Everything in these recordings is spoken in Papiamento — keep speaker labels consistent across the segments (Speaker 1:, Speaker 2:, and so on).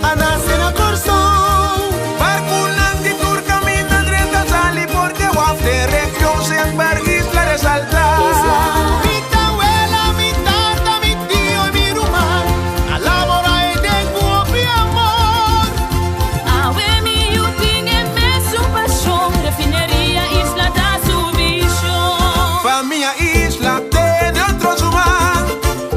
Speaker 1: a nase na Kòrsou. Barkunan di tur kaminda drenta sali porque waf den region semper Isla resaltá. Mi tawela, mi tata, mi tio i mi ruman a laborá e den ku hopi amor.
Speaker 2: Awe mi yu tin e mesun pashon, Refineria Isla ta su vishon.
Speaker 1: Famia Isla tene otro su man,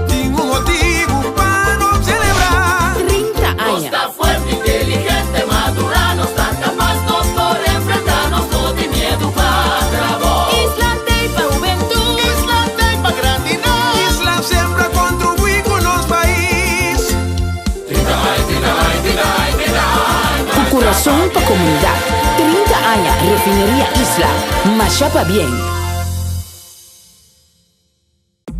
Speaker 1: tin un motibu pa nos selebrá.
Speaker 3: 30
Speaker 2: Nos
Speaker 3: aña.
Speaker 2: ta fuerte, inteligente, madurá, nos ta kapas, nos por enfrentá, nos no tin miedu pa trabou. Isla t'ei pa hubentut.
Speaker 1: Isla t'ei pa grandinan. Isla semper a kontribuí ku nos pais.
Speaker 3: Ku kurason pa komunidat. 30 aña Refineria Isla. Masha pabien!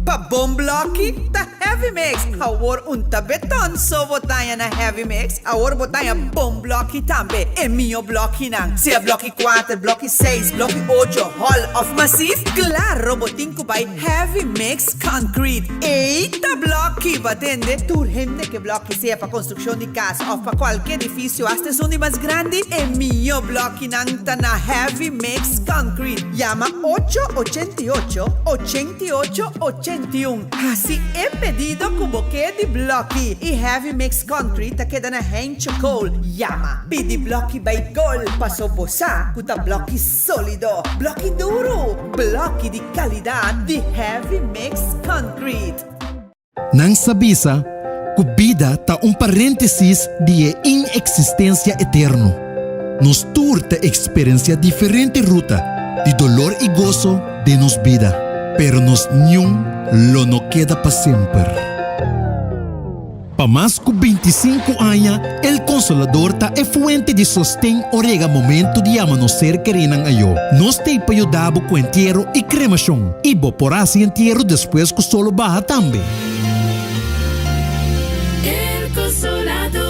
Speaker 4: Pa bon blòki ta Heavy Mix! Awor un ta beton so bo taña na Heavy Mix, awor bo taña bon blòki tambe, e mihó blòkinan, sea blòki kuater, blòki seis, blòki ocho, hòl òf masif, klaro bo tin ku bai Heavy Mix Concrete. Ei ta blòki! Bo a tende? Tur hende ke blòki, sea pa konstrukshon di kas òf pa kualke edifisio, asta esun di mas grandi, e mihó blòkinan ta na Heavy Mix Concrete. Yama ocho 88 88 81. Hasi e pedido ku bo ke di blòki i Heavy Mix Concrete ta keda na Heincho Kool. Yama, pidi blòki bai gol, paso bo sa ku ta blòki sólido, blòki duru, blòki di kalidat di Heavy Mix Concrete.
Speaker 5: Nan sa bisa ku bida ta un paréntesis di e ineksistensia eterno. Nos tur ta eksperensiá diferente ruta di dolor i goso den nos bida, pero nos niun lo no keda pa semper. Pa mas ku bintisinku aña, El Consolador ta e fuente di sosten ora yega momento di yama nos ser kerinan ayó. Nos t'ei pa yuda bo ku entiero i kremashon, i bo por hasi entiero despues ku solo baha tambe.
Speaker 2: El Consolador.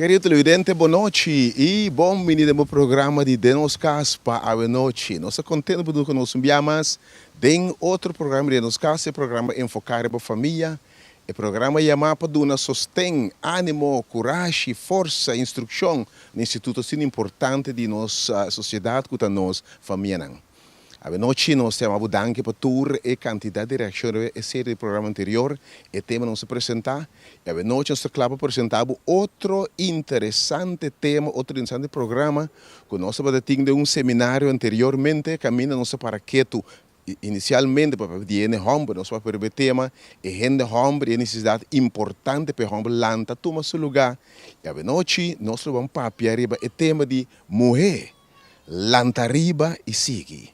Speaker 6: Kerido televidente bo nochi y bon bini den bo programa di Den Nos Cas pa awe nochi. Nos ta contento pa duna cu nos un bia mas den otro programa di Den Nos Cas, e programa enfoca riba famia, e programa yama pa duna sosten, animo, curashi, forsa, instruccion na instituto asina importante di nos sociedad cu ta nos famianan. Awenochi nos ta yama bo danki pa tur e kantidat di reakshon riba e serie di programa anterior, e tema nos a presentá. I awenochi nos ta kla pa presentá bo otro interesante tema, otro interesante programa ku nos tabata tin den un seminario anteriormente kaminda nos a para ketu inisialmente pa papia di hende hòmber. Nos papia riba e tema e hende hòmber i e nesesidat importante pa e hòmber lanta tuma su lugá. I awenochi nos lo ban papia riba e tema di muhé. Lanta riba i sigui.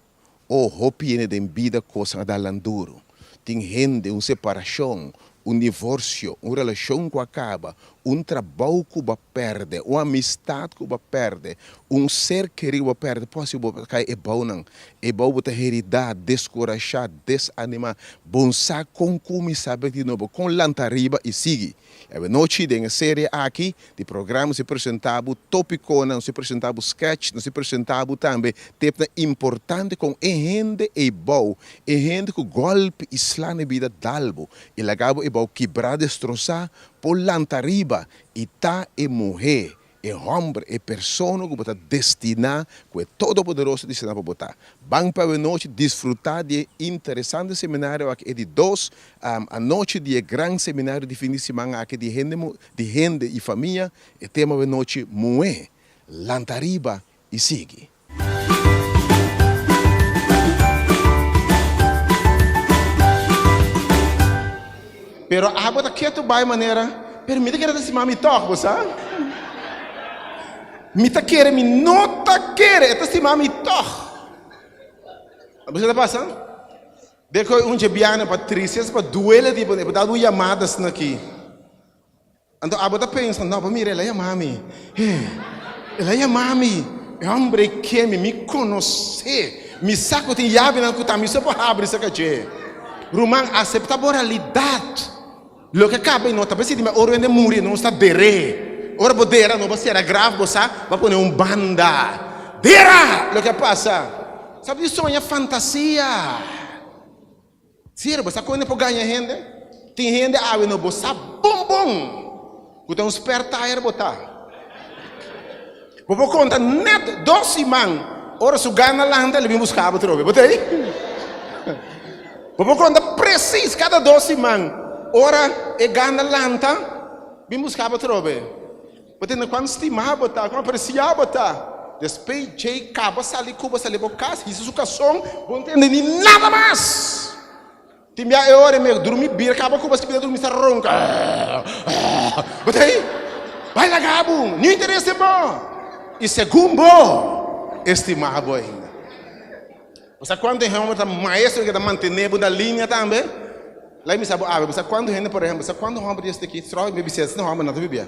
Speaker 6: Oh, hopi hende den bida kosnan a da lan duru. Tin hende, un separashon, un divorsio, un relashon ku a kaba, un trabou ku bo a pèrdè, un amistat ku bo a pèrdè, un ser kerí ku bo a pèrdè, por hasi bo ta kai e bounan. E bou bo ta heridá, deskurashá, desanimá. Bon sa kon kuminsá bek di nobo, kon lanta riba i sigui. Awenochi den e serie aki di programa nos a presenta bo topiconan, nos a presenta bo sketch, nos a presenta bo tambe tepnan importante con e hende ey bou, e hende cu golpi y sla na e bida dal bo y laga bo ey bou kibra, destrosa, por lanta riba y ta e muhe E hòmber, e persona ku bo ta destiná, ku e Todopoderoso destiná pa bo ta. Ban pa awenochi disfrutá di e interesante seminario aki, e di dos anochi di e gran seminario di fin di siman aki di hende di hende i famia, e tema awenochi, Muhé, lanta ariba i sigui. Pero abo ta ketu bai manera, pero mi ta kere ta stima mi tòg, bo sa? Mi ta kere, mi no ta kere, e ta stima mi tòg. Bo sa ta pasa? Deko un dje biaha pa tristesa, pa duele di bo, e por dal bo un yamada asina aki. Anto abo ta pensa, No, bo mira, el a yama mi. He, el a yama mi. E hombre ei ke mi, mi konosé. Mi sa ku tin yabinan ku ta mi so por habri serka dje. Ruman, aseptá bo realidat. Loke a kaba ei no ta por sinti, ma ora hende muri nos ta der'é. Ora bo dera, no bo sera graf, bo sa, bo a pone un banda. Dera! Loke a pasa. Stòp di soña fantasia. Siervo, bo sa kon por gaña hende? Tin hende awe no bo sa bon bon ku ta un spare tire bo ta. Bo por konta nèt dos siman ora su gana lanta el bin buska bo atrobe. Bo ta ei? Bo por konta presis kada dos siman ora e gana lanta bin buska bo atrobe. Bo tende kuan stimá bo ta, kuan apresiá bo ta. Despues djei kaba sali ku bo sali bo kas, hisa su kason, bo no tende ni nada mas. Tin bia e ora e me drumi bira kaba ku bo skibida drumi sa ronka. Bo ta ei? Bai laga bo, niun interes den bo. I segun bo, e stimá bo ainda. Bo sa kuantu hende ta maestro ku ta mantené bo na linia tambe? Laga mi sa bo awe, bo sa kuantu hende, por ehempel, bo sa kuantu hòmber di esaki, trou mi bisa esei hòmber no ta bibia.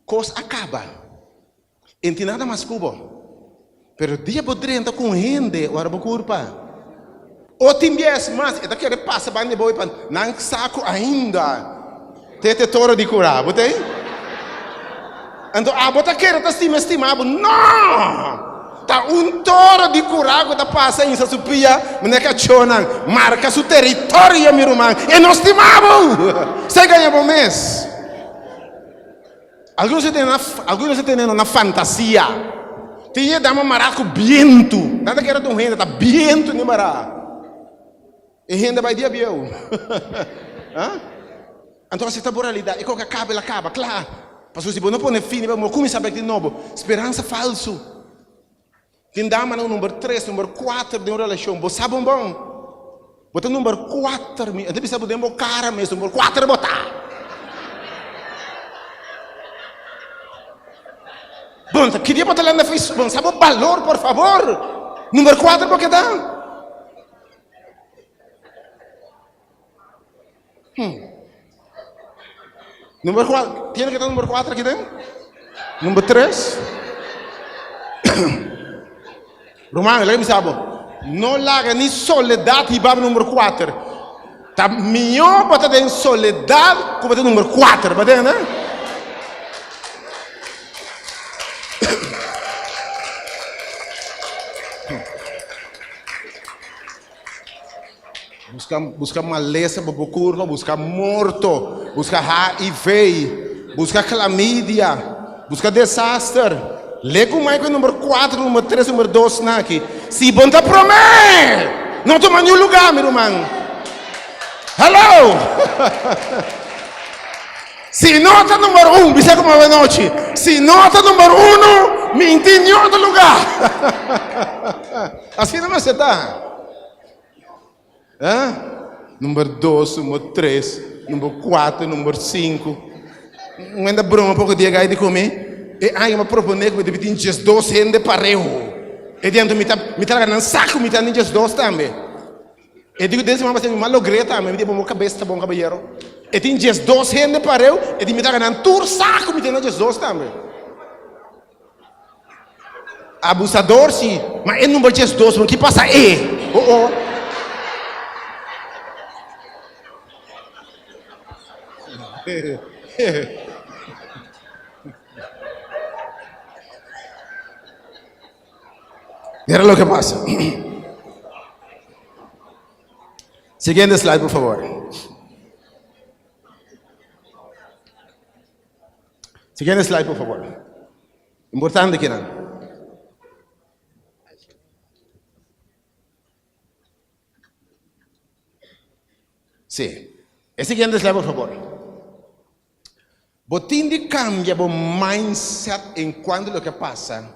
Speaker 6: Kos a kaba. E no tin nada mas ku bo. Pero dia bo drenta ku un hende ora bo kurpa. O tin bies mas, e ta kere pasa banda di bo i pa nan sa ku ainda te te toro di kura. Bo ta ei? Anto abo ta kere ta stima e stima bo? No! Ta un toro di kura ku ta pasa insa su pia manera kachónan marka su teritorio, mi ruman. E no stima bo! Esei gaña bo mes. Algun se tene algun se tene na fantasia. Tin e dama mará ku bientu. Nan ta kere ta un hende, ta bientu ni mará. E hende bai dia bieu. Ha? Anto asepta bo realidat. E koke a kaba el a kaba, kla. Pasobra si bo no pone fin, bo no kuminsá bek di nobo. Speransa falsu. Tin damanan number tres, number kuater den un relashon. Bo sa bon bon. Bo ta number kuater. Mi ta bisa bo den bo kara mes, number kuater bo ta. Bon, ta kidia bo ta landa Facebook? Bon, sa bo balor, por fabor. Number kuater bo keda. Number kuater, tiene ke ta number kuater aki den? Number tres? Ruman, laga mi sa bo, no laga ni soledat hiba bo number kuater. Ta mihó bo ta den soledat ku bo ta number kuater, bo tende? Buska buska malesa pa bo kurpa, buska morto, buska HIV, buska klamidia, buska desaster. Lei ku mai ku e number kuater, number tres, number dos nan aki. Si bo no ta promé, no tuma niun lugá, mi ruman. Hello! Si no ta number un, bisa ku awe nochi, si no ta number uno, mi no tin niun otro lugá. Asina mester ta. Eh? Number dos, number tres, number kuater, number sinku. Un hende a broma poko dia gai di ku mi, e aña mi a proponé ku mi debe tin diesdos hende pareho. E dia anto mi ta mi ta laga nan sa ku mi ta den diesdos tambe. E di ku den siman pasá mi a logr'é tambe, mi di bo bo kabes ta bon kabayero. E tin diesdos hende pareu, e di mi ta laga nan tur sa ku mi tin na diesdos tambe. Abusador si, ma e number 12 no ki pasa e. Oh oh. Mira loke pasa. Siguiente slide, por favor. Siguiente slide, por favor. Importante kinan. Sí. E siguiente slide, por favor. Bo tin di cambia bo mindset en cuanto loke pasa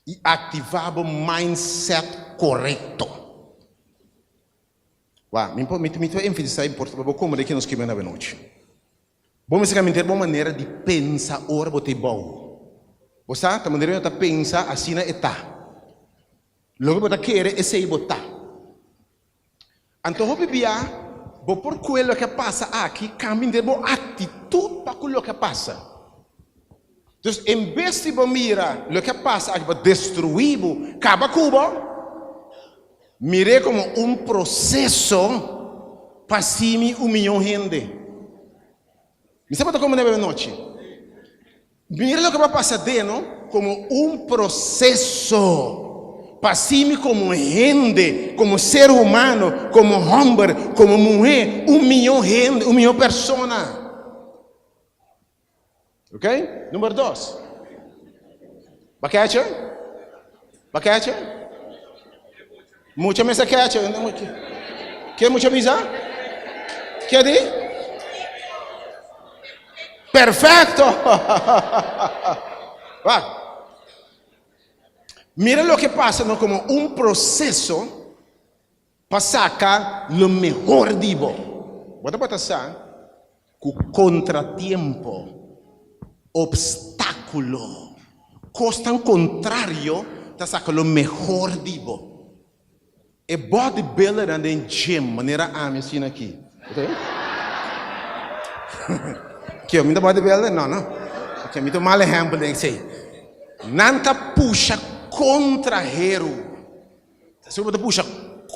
Speaker 6: y activa bo mindset correcto. Wak, mi mi mi ta enfatisa importante pa bo komprende ke nos kiba na abenochi. Bo mester kambia bo manera di pensa ora bo ta e bou. Bo sa, ta manera bo ta pensa asina e ta. Loke bo ta kere esei bo ta. Anto hopi bia bo por kue loke a pasa aki kambia bo aktitut pa ku loke a pasa. Dus en bes di bo mira loke a pasa aki pa destruí bo, kaba ku bo, mir'é komo un proseso pa simi un miyon hende. Mi sa bo ta komprendé awe nochi. Mira loke bo a pasa den no komo un proseso. Pa hasi mi komo hende, komo ser humano, komo hòmber, komo muhé, un mihó hende, un mihó persona. Ok? Number dos. Ba kecha? Ba kecha? Mucha mesa kecha. Ke mucha misa? Ke di? Perfecto! Wak. Mira loke pasa no como un proceso pa saca lo mehor di bo. Bo tabata sa cu contratiempo, obstaculo, cosnan contrario ta saca lo mehor di bo. E bodybuildernan den gym manera ami asina aki. Ke mi ta bodybuilder? No, no. Ok, mi ta un mal ehempel den esei. Nan ta pusha kontra heru. Si bo ta pusha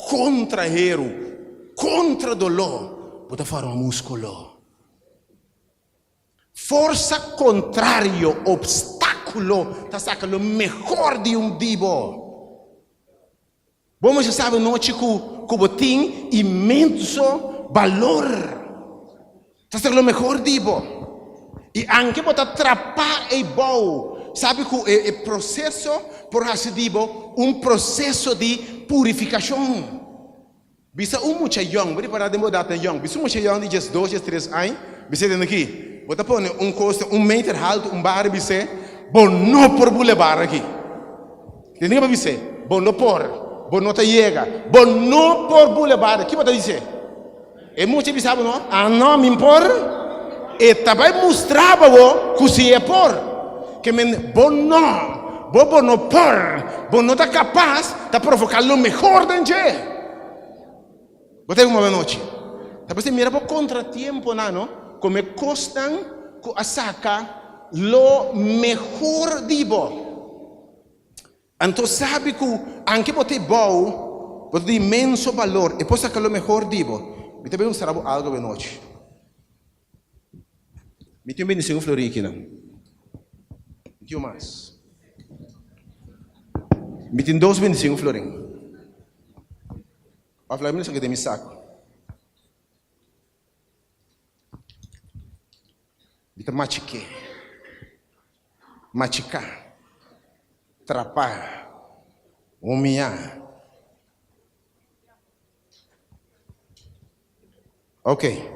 Speaker 6: kontra heru, kontra doló, bo ta forma múskulo. Forsa kontrario, opstákulo, ta saka lo mehor di un di bo. Bo mester sabi anochi ku ku bo tin inmenso balor. Ta ser lo mehor di bo. I anke bo ta trapá ei bou, sabi ku e e proseso por hasi di bo un proseso di purifikashon. Bisa un mucha yòn, bo ripará den bo edatnan yòn, bisa un mucha yòn di diesdos, diestres aña, bis'é den aki, bo ta pone un kos un meter haltu, un bara, bis'é, bo no por bula e bara aki. Tende ke bo bis'é? Bo no por, bo no ta yega, bo no por bula e bara. Ki bo ta bis'é? E mucha bisa bo no, ah no, mi por. E ta bai mustra bo bo ku si e por. Ke men bo no, bo bo no por, bo no ta kapas ta provoká lo mehor den dje. Bo ta un mobe anochi. Ta p'esei mira bo kontratiemponan no, kome kosnan ku a saka lo mehor di bo. Anto sabi ku anke bo ta e bou, bo ta di inmenso balor, e por saka lo mehor di bo. Mi ta bin mustra bo algu awe nochi. Mi tin un bendicion florin akinan. Mi tin un mas. Mi tin dos bendicion florin. Of laga mi no saka den mi saku. Mi ta machiké, machiká, trapá, humiá. Ok.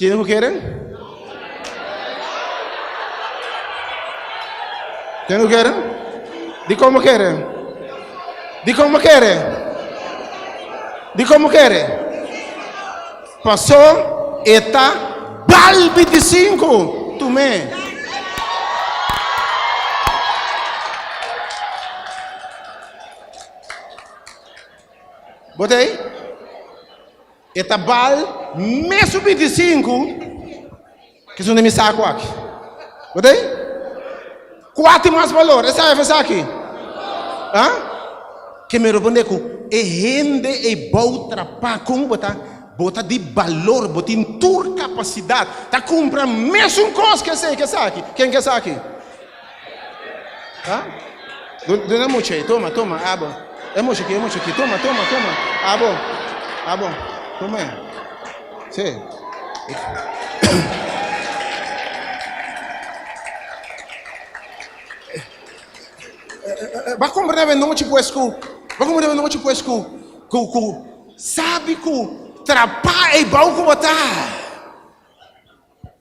Speaker 6: Tiene ku kere? Tiene ku kere? Dikon bo kere? Dikon bo kere? Dikon bo kere? Pasó e ta bal 25 tumé. Bo ta ei? E ta bal mesun 25 ke esun den mi saku aki. Bo ta ei? Kua tin mas balor, esaki of esaki? Ha? Ke mi roponde ku e hende ei bou trapá kon bo ta, bo ta di balor, bo tin tur kapasidat ta kumpra mesun kos ke esei ke esaki. Ken ke esaki? Ha? Duna mucha ei, toma, toma, abo. E mucha aki, e mucha aki, toma, toma, toma, abo, abo, toma e. Si. Ba comprende awe nochi pues ku, ba comprende awe nochi pues ku, ku, ku sabi ku trapa ei bou ku bo ta.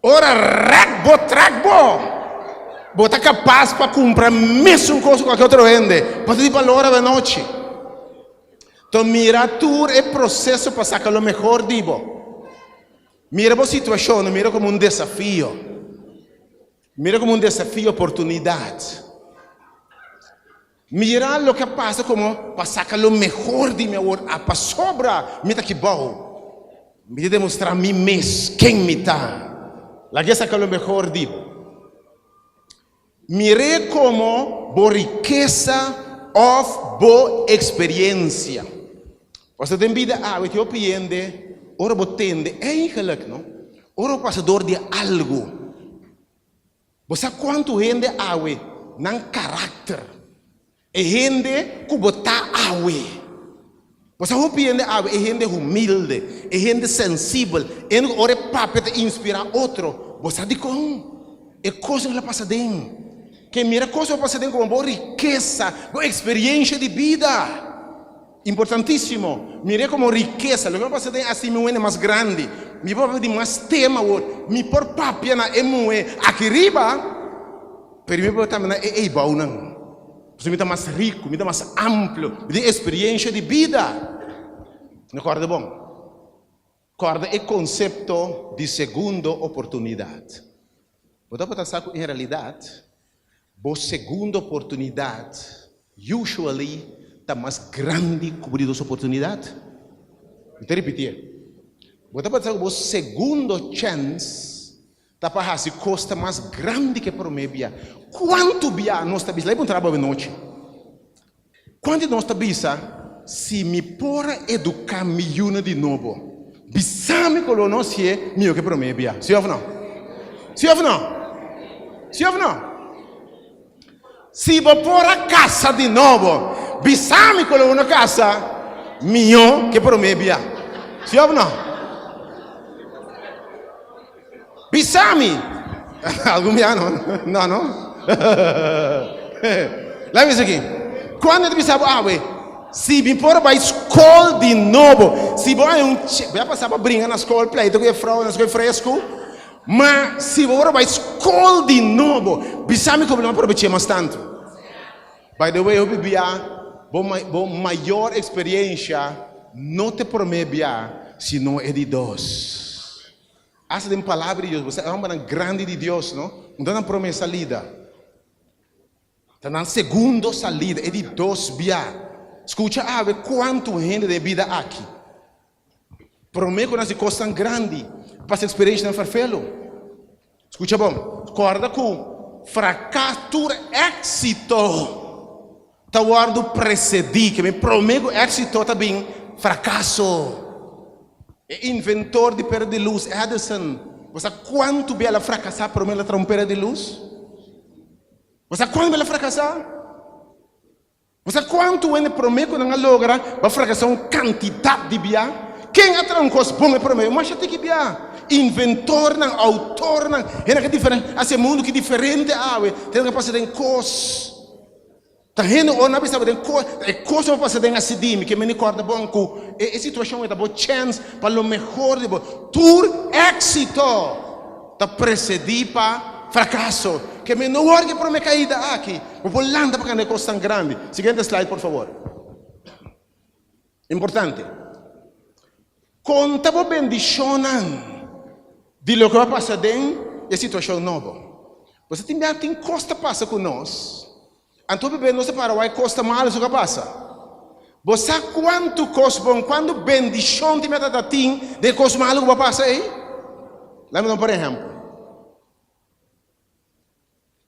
Speaker 6: Ora rèk bo trèk bo, bo ta kapas pa kumpra mesun kos ku kualke otro hende. Bo ta di balor awe nochi. To mira tur e proseso pa saka lo mehor di bo. Mira bo situashon, no mira komo un desafio. Mira komo un desafio, oportunidat. Mira loke a pasa komo pa saka lo mehor di mi awor a pasobra mi ta aki bou. Mi ta demostrá mi mes ken mi ta. Laga e saka lo mehor di bo. Mir'é komo bo rikesa òf bo eksperiensia. Pasobra den bida awe tin hopi hende ora bo tende, eigenlijk no. Ora bo pasa dor di algu, bo sa kuantu hende awe nan karakter, e hende ku bo ta awe. Bo sa hopi hende awe, e hende humilde, e hende sensibel, e hende ku ora e papia ta inspirá otro. Bo sa dikon? E kosnan ku el a pasa den. Ke mira kos ku a pasa den komo bo rikesa, bo eksperiensha di bida. Importantísimo, mir'é komo rikesa. Loke mi a pasa den hasi mi un hende mas grandi. Mi por papia di mas tema awor. Mi por papia na e muhé aki riba, pero mi por papia tambe na e eibounan. Pasobra mi ta mas riku, mi ta mas amplio, mi tin eksperiensha di bida. No kòrda bon. Kòrda e konsepto di segundo oportunidat. Bo tabata sa ku en realidat bo segundo oportunidat usually ta mas grandi ku bo di dos oportunidat? Mi ta ripitié. Bo tabata sa ku bo segundo chèns ta pa hasi kos ta mas grandi ku e promé bia? Kuantu bia nos ta bisa, lei puntra bo awenochi. Kuantu di nos ta bisa, Si mi por a eduká mi yunan di nobo, bisa mi ku lo no hasié mihó ku e promé bia. Sí òf no? Sí òf no? Sí òf no? Si bo por a kasa di nobo, bisa mi ku lo no kasa mihó ku e promé bia. Sí òf no? Bisa mi! Algun bia no, no, no. Laga mi bisa aki, Cuando ta bisa bo awe, si mi por bai scol di nobo, si bo hay un che, bo a pasa pa bringa na scol, pleita cu juffrouw na scol fresco, ma si bo por bai scol di nobo, bisa mi cu bo no a probeche mas tanto. By the way, hopi bia bo bo mayor experiencia no ta e prome bia, sino e di dos. Asta den Palabra di Dios, bo sa e hombernan grandi di Dios, no? Un ta nan prome salida. Ta nan segundo salida, e di dos bia. Skucha awe kuantu hende den e bida aki, prome ku nan hasi kosnan grandi, a pasa eksperenshanan ferfelu. Skucha bon, kòrda ku frakas, tur éksito ta wòrdu presedí, ke men prome ku éksito ta bin frakaso. E inventor di pera di lus, Edison, bo sa kuantu bia el a frakasá promé el a traha un pera di lus? Bo sa kuantu bia el a frakasá? Bo sa kuantu hende promé ku nan a logra bo a frakasá un kantidat di bia? Ken a traha un kos bon e promé? Masha tiki bia. Inventornan, outornan, hende ku diferente, hasi e mundu ki diferente awe, hende ku a pasa den kos. Ta hende ora nan bisa bo den kos, e kos ku bo pasa den a sidí mi ke meni kòrda bon ku e situashon ei ta bo chèns pa lo mehor di bo. Tur éksito ta presedí pa frakaso. Ke mi no wòrdu e promé kaida aki, bo por lanta pa kanda e kos tan grandi. Siguiente slide por fabor. Importante. Konta bo bendishonnan di loke bo a pasa den e situashon nobo. Bo sa tin bia tin kos ta pasa ku nos, anto hopi bes nos ta para wak e kos ta malu su ka pasa. Bo sa kuantu kos bon, kuantu bendishon tin bia ta tin den e kos malu ku bo a pasa ei? Laga mi duna por ehèmpel.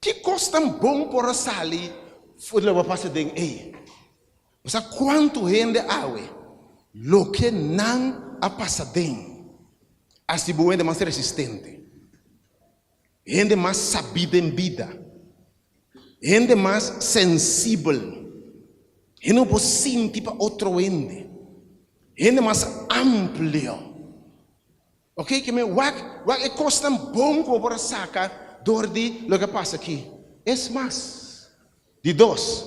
Speaker 6: Ki kos tan bon por a sali for di loke bo a pasa den ei? Bo sa kuantu hende awe loke nan a pasa den a hasi bo hende mas resistente, hende mas sabí den bida, hende mas sensibel, hende ku por sinti pa otro hende, hende mas amplio. Ok, ke men wak, wak e kosnan bon ku bo por a saka dor di loke a pasa aki. Es mas, di dos,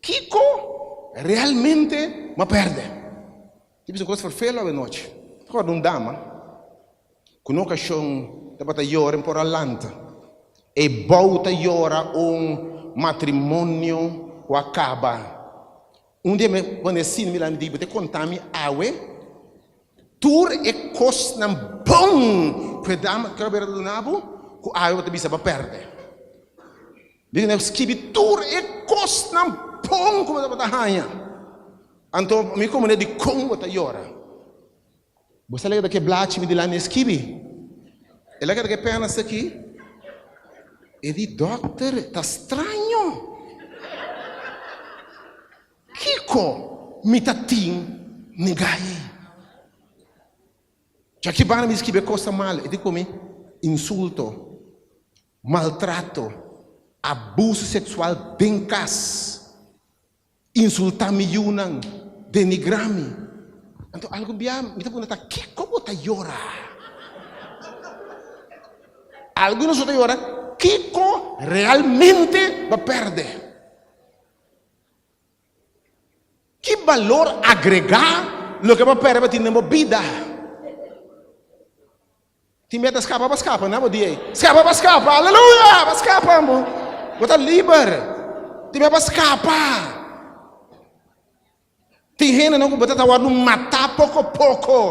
Speaker 6: kiko realmente bo a pèrdè? Tin bisa un kos ferfelu awenochi. Mi kòrda un dama ku na okashon tabata yora en por a lanta. E bou ta yora un matrimonio ku a kaba. Un dia mi pone asina, mi la mi di, bo ta konta mi awe? Tur e kosnan bon ku e dama ku a duna bo, ku awe bo ta bisa bo a pèrdè. Di nan skibi tur e kosnan bon ku bo tabata haña. Anto mi komo di kon bo ta yora. Bo sa leka ta ke blachi mi dilanti e skibi. E leka ta ke pèna esaki. E di dòkter ta straño. Kiko mi ta tin negá ei? Djaki banda mi skibi e kos ta mal, e tin ku mi insulto, maltrato, abuso seksual den kas, insultá mi yunan, denigrá mi. Anto algun bia mi ta puntra ta kiko bo ta yora? Algun di nos ta yora kiko realmente bo a pèrdè? Ki balor agregá loke bo pèrdè bo tin den bo bida? Tin meta skapa pa skapa na bo dia ei. Skapa pa skapa, aleluya! Pa skapa bo. Bo ta liber. Tin meta pa skapa. Tin hendenan ku bo ta ta wòrdu matá poko poko.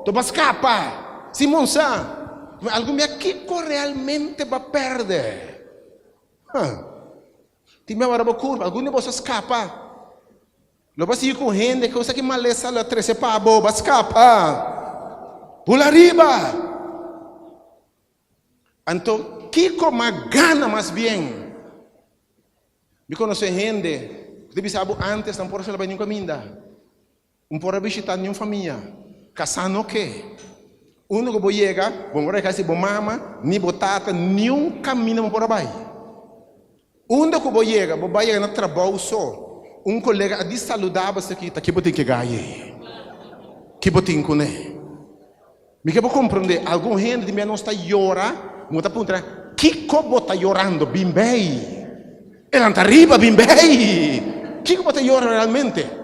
Speaker 6: To pa skapa. Simon sa. Algun bia kiko realmente bo a pèrdè? Huh. Tin bia ora bo kurpa. Algun di boso a skapa. Lo bo a sigui ku hende ku esaki malesa lo a trese pa bo. Bo a skapa. Bula riba. Anto kiko mas gana mas bien? Mi konosé hende ku ta bisa bo antes nan por a sali bai niun kaminda. Un por a bishita niun famia. Kasá no ke. Unda ku bo yega, bo no por a kasi bo mama, ni bo tata, niun kaminda bo por a bai. Unda ku bo yega, bo bai yega na trabou so, un kolega a di saludá bo esaki, ta ki bo tin ke gaye? Ki bo tin kuné? Mi ke bo komprondé, algun hende tin bia nos ta yora, bo ta puntra, Kiko bo ta yorando? Bin bei! E lanta riba, bin bei! Kiko bo ta yora realmente?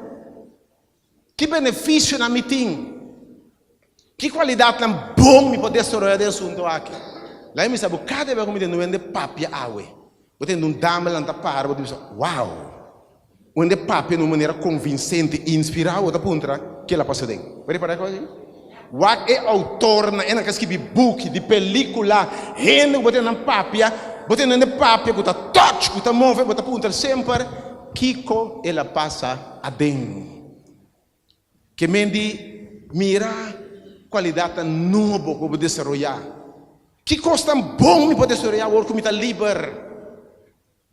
Speaker 6: Ki benefisionan mi tin? Ki kualidatnan bon mi por desaroyá den asuntu aki? Laga mi sa bo kada bes ku mi tende un hende papia awe, bo tende un dama lanta para, bo ta bisa, Wow! Un hende papia na un manera konvinsente, inspirá, bo ta puntra, Ke la pasa den? Bo ripará e kos ei? Wak e outornan, e nan ka skibi buki, di pelíkula, hende ku bo tende nan papia, bo tende hende papia ku ta touch, ku ta move, bo ta puntra semper, Kiko el a pasa aden? Ke men di mira kualidatnan nobo ku bo desaroyá. Ki kosnan bon mi por desaroyá awor ku mi ta liber?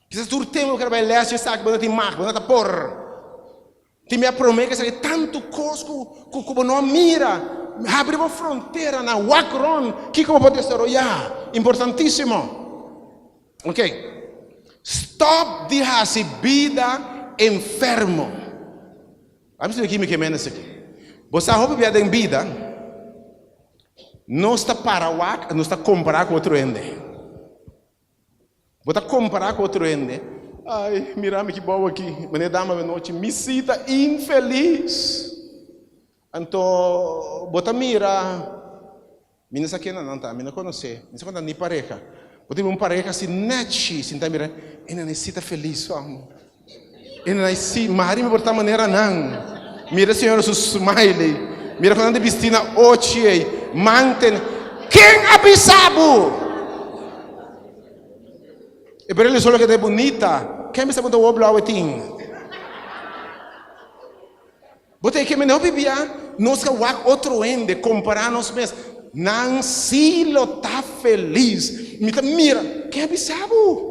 Speaker 6: Kisas tur tempu bo kere bai lès esaki bo no tin mag, bo no ta por. Tin bia promé ku esaki tantu kos ku ku bo no a mira. Habri bo fronteranan, wak rònt kiko bo por desaroyá. Importantísimo. Ok. Stòp di hasi bida enfermo. Ami sibi ki mi ke mende esaki. Bo sa hopi bia den bida nos ta para wak, nos ta kompará ku otro hende. Bo ta kompará ku otro hende? Ai, mira mi ki bou aki. Manera dama anochi, mi si ta infelis. Anto bo ta mira, mi no sa kenda nan ta, mi no konosé, mi no sa konta ni pareha. Bo ta mira un pareha asi nèchi, sinta mira, e nan e si ta felis amo. E nan si, mari mi por ta manera nan. Mira señora su smiley. Mira con nan ta bisti na ochi ei. Manten. Ken a bisa bo? E bril solo keda bunita. Ken bisa bo ta wou blauwe tin? Bo ta ke mende hopi bia nos ka wak otro hende kompara nos mes. Nan si lo ta felis. Mi ta mira. Ken a bisa bo?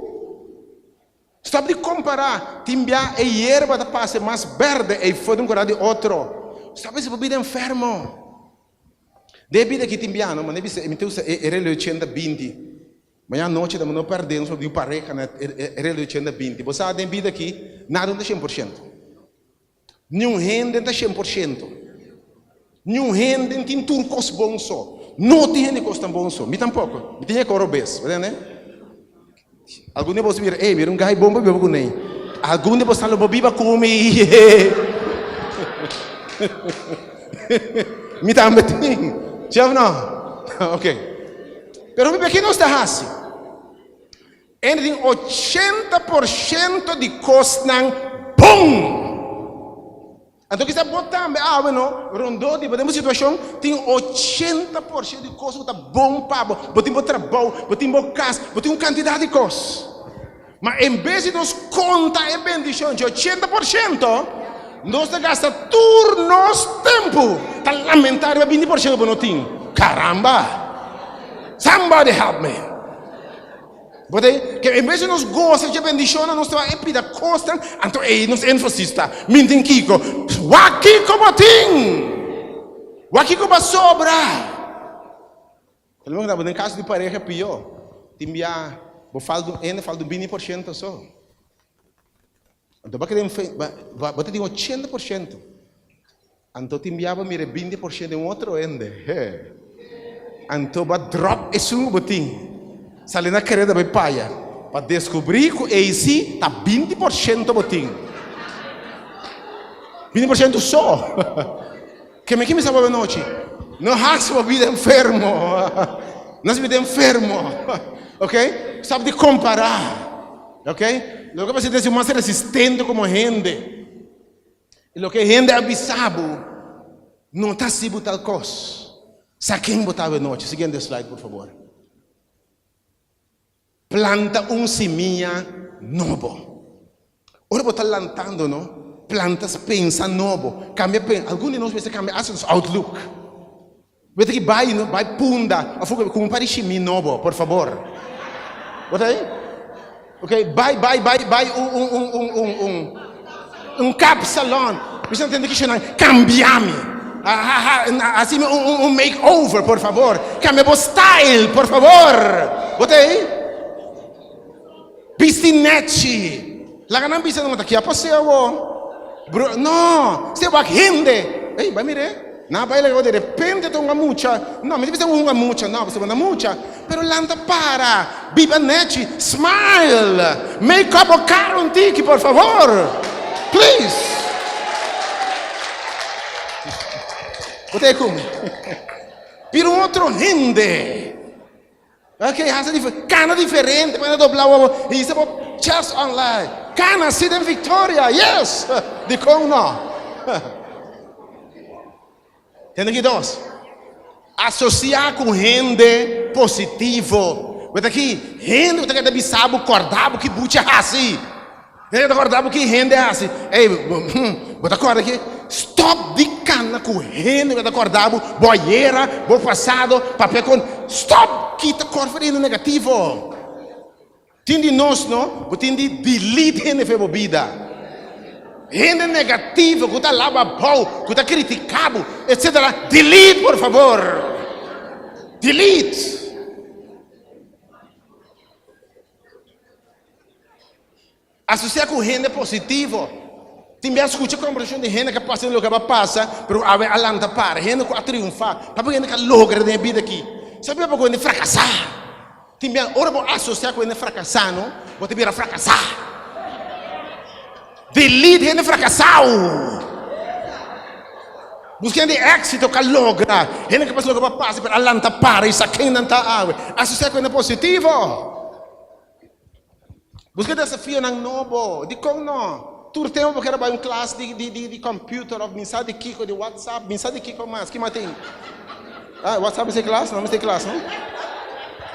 Speaker 6: Stop di kompará, tin bia e yerba ta pasa mas bèrdè ei for di un kora di otro. Stop di hasi bo bida enfermo. Den e bida aki tin bia no, mane bisa mi ta usa e reloj ochenta binti. Mañana anochi ta no pèrdè nos di un pareha na e reloj ochenta binti. Bo sa den e bida aki nada no ta 100%. Niun hende ta shen por shento. Niun hende tin tur kos bon so. No tin hende kos tan bon so. Mi tampoko. Mi tin e kos robes. Bo tende? Algun di boso mira, ey, mira un gai bon pa biba ku nei. Algun di boso ta lo bo biba ku mi. Mi tambe tin. Si of no? Ok. Pero mi ke nos ta hasi? Hende tin 80% di kosnan bon. Anto kisa bo tambe awe no, rondó di bo den bo situashon tin 80% di kos ku ta bon pa bo. Bo tin bo trabou, bo tin bo kas, bo tin un kantidat di kos. Ma en bes di nos konta e bendishon dje 80%, nos ta gasta tur nos tempu ta lamentá riba 20% ku bo no tin. Karamba! Somebody help me! Bo ta ke en bes di nos gosa dje bendishonnan nos ta bai e pida kosnan, anto ei nos énfasis ta, Min tin kiko? Wak kiko bo tin! Wak kiko bo a sobra! Problema ku ta den kaso di pareha pió. Tin bia bo falta un hende falta un 20% so. Anto bo kere bo ta tin 80%. Anto tin bia bo mira e 20% den un otro hende. He. Anto bo a drop esun ku bo tin. Sali na kereda bai paya pa deskubrí ku ei si ta 20% bo tin. 20% so. Ke mi kimisá bo anochi? No hasi bo bida enfermo. No hasi bida enfermo. Ok? Stop di kompará. Ok? Loke bo ta mas resistente komo hende. I loke hende a bisa bo, no ta hasi bo tal kos. Sa ken bo ta awe nochi. Siguiente slide, por fabor. Planta un simia nobo. Ora bo ta lantando, no, planta pensa nobo. Cambia pen. Algun di nos mester cambia hasta nos outlook. Bo ta ki bai, no, bai punda of cu un par di shimi nobo, por fabor. Bo ta ei? Ok, bai, bai, bai, bai un, un, un, un, un, un, un cap salon. Mi sa ntende kishonan, cambia mi. Hasi mi un, un, un makeover, por fabor. Cambia bo style, por fabor. Bo ta ei? Bisti nechi. Laga nan bisa nan ta kia paseo awo. Bro, no, se wak hende. Ey, bai mire. Nan a bai laga de repente ta hunga mucha. No, mi ta bisa hunga mucha, no, pasobra nan mucha. Pero lanta para, biba nechi, smile, make up bo cara un tiki, por favor. Please. Bo ta ku mi? Bira un otro hende. Ok, hasi dif kana diferente, pa dobla bo hisa bo chest online. Kana si den victoria, yes! Dikon no? Tende ki dos. Asosia ku hende positivo. Bo ta ki hende ku ta keda bisa bo, kòrda bo ki buchi hasi. Hende ta kòrda bo ki hende hasi. Ey, bo ta kòrda ki? Stòp di kana ku hende ku ta kòrda bo, bo ayera, bo pasado, papia kon. Stòp kita kòrda for di hende negativo. Tin di nos no, bo tin di delete hende for bo bida. Hende negativo ku ta laba abou, ku ta kritika bo, etsetera, delete por fabor. Delete. Asosia ku hende positivo. Tin bia skucha kombersashon di hende ku a pasa den loke a pasa, pero awe a lanta para. Hende ku a triunfá. Papia ku hende ku a logra den e bida aki. Sa bia pa ku hende frakasá. Tin bia ora bo asosia ku hende frakasá no, bo ta bira frakasá. Delete hende frakasao. Buska hende di éksito ku a logra. Hende ku a pasa loke a pasa, pero a lanta para i sa ken nan ta awe. Asosia ku hende positivo. Buska desafionan nobo. Dikon no? Tur tempu bo kere bai un klas di di di di computer of mi sa di kiko, di WhatsApp, mi sa di kiko mas. Ki mas tin? Ah, WhatsApp mester klas? No mester klas, no?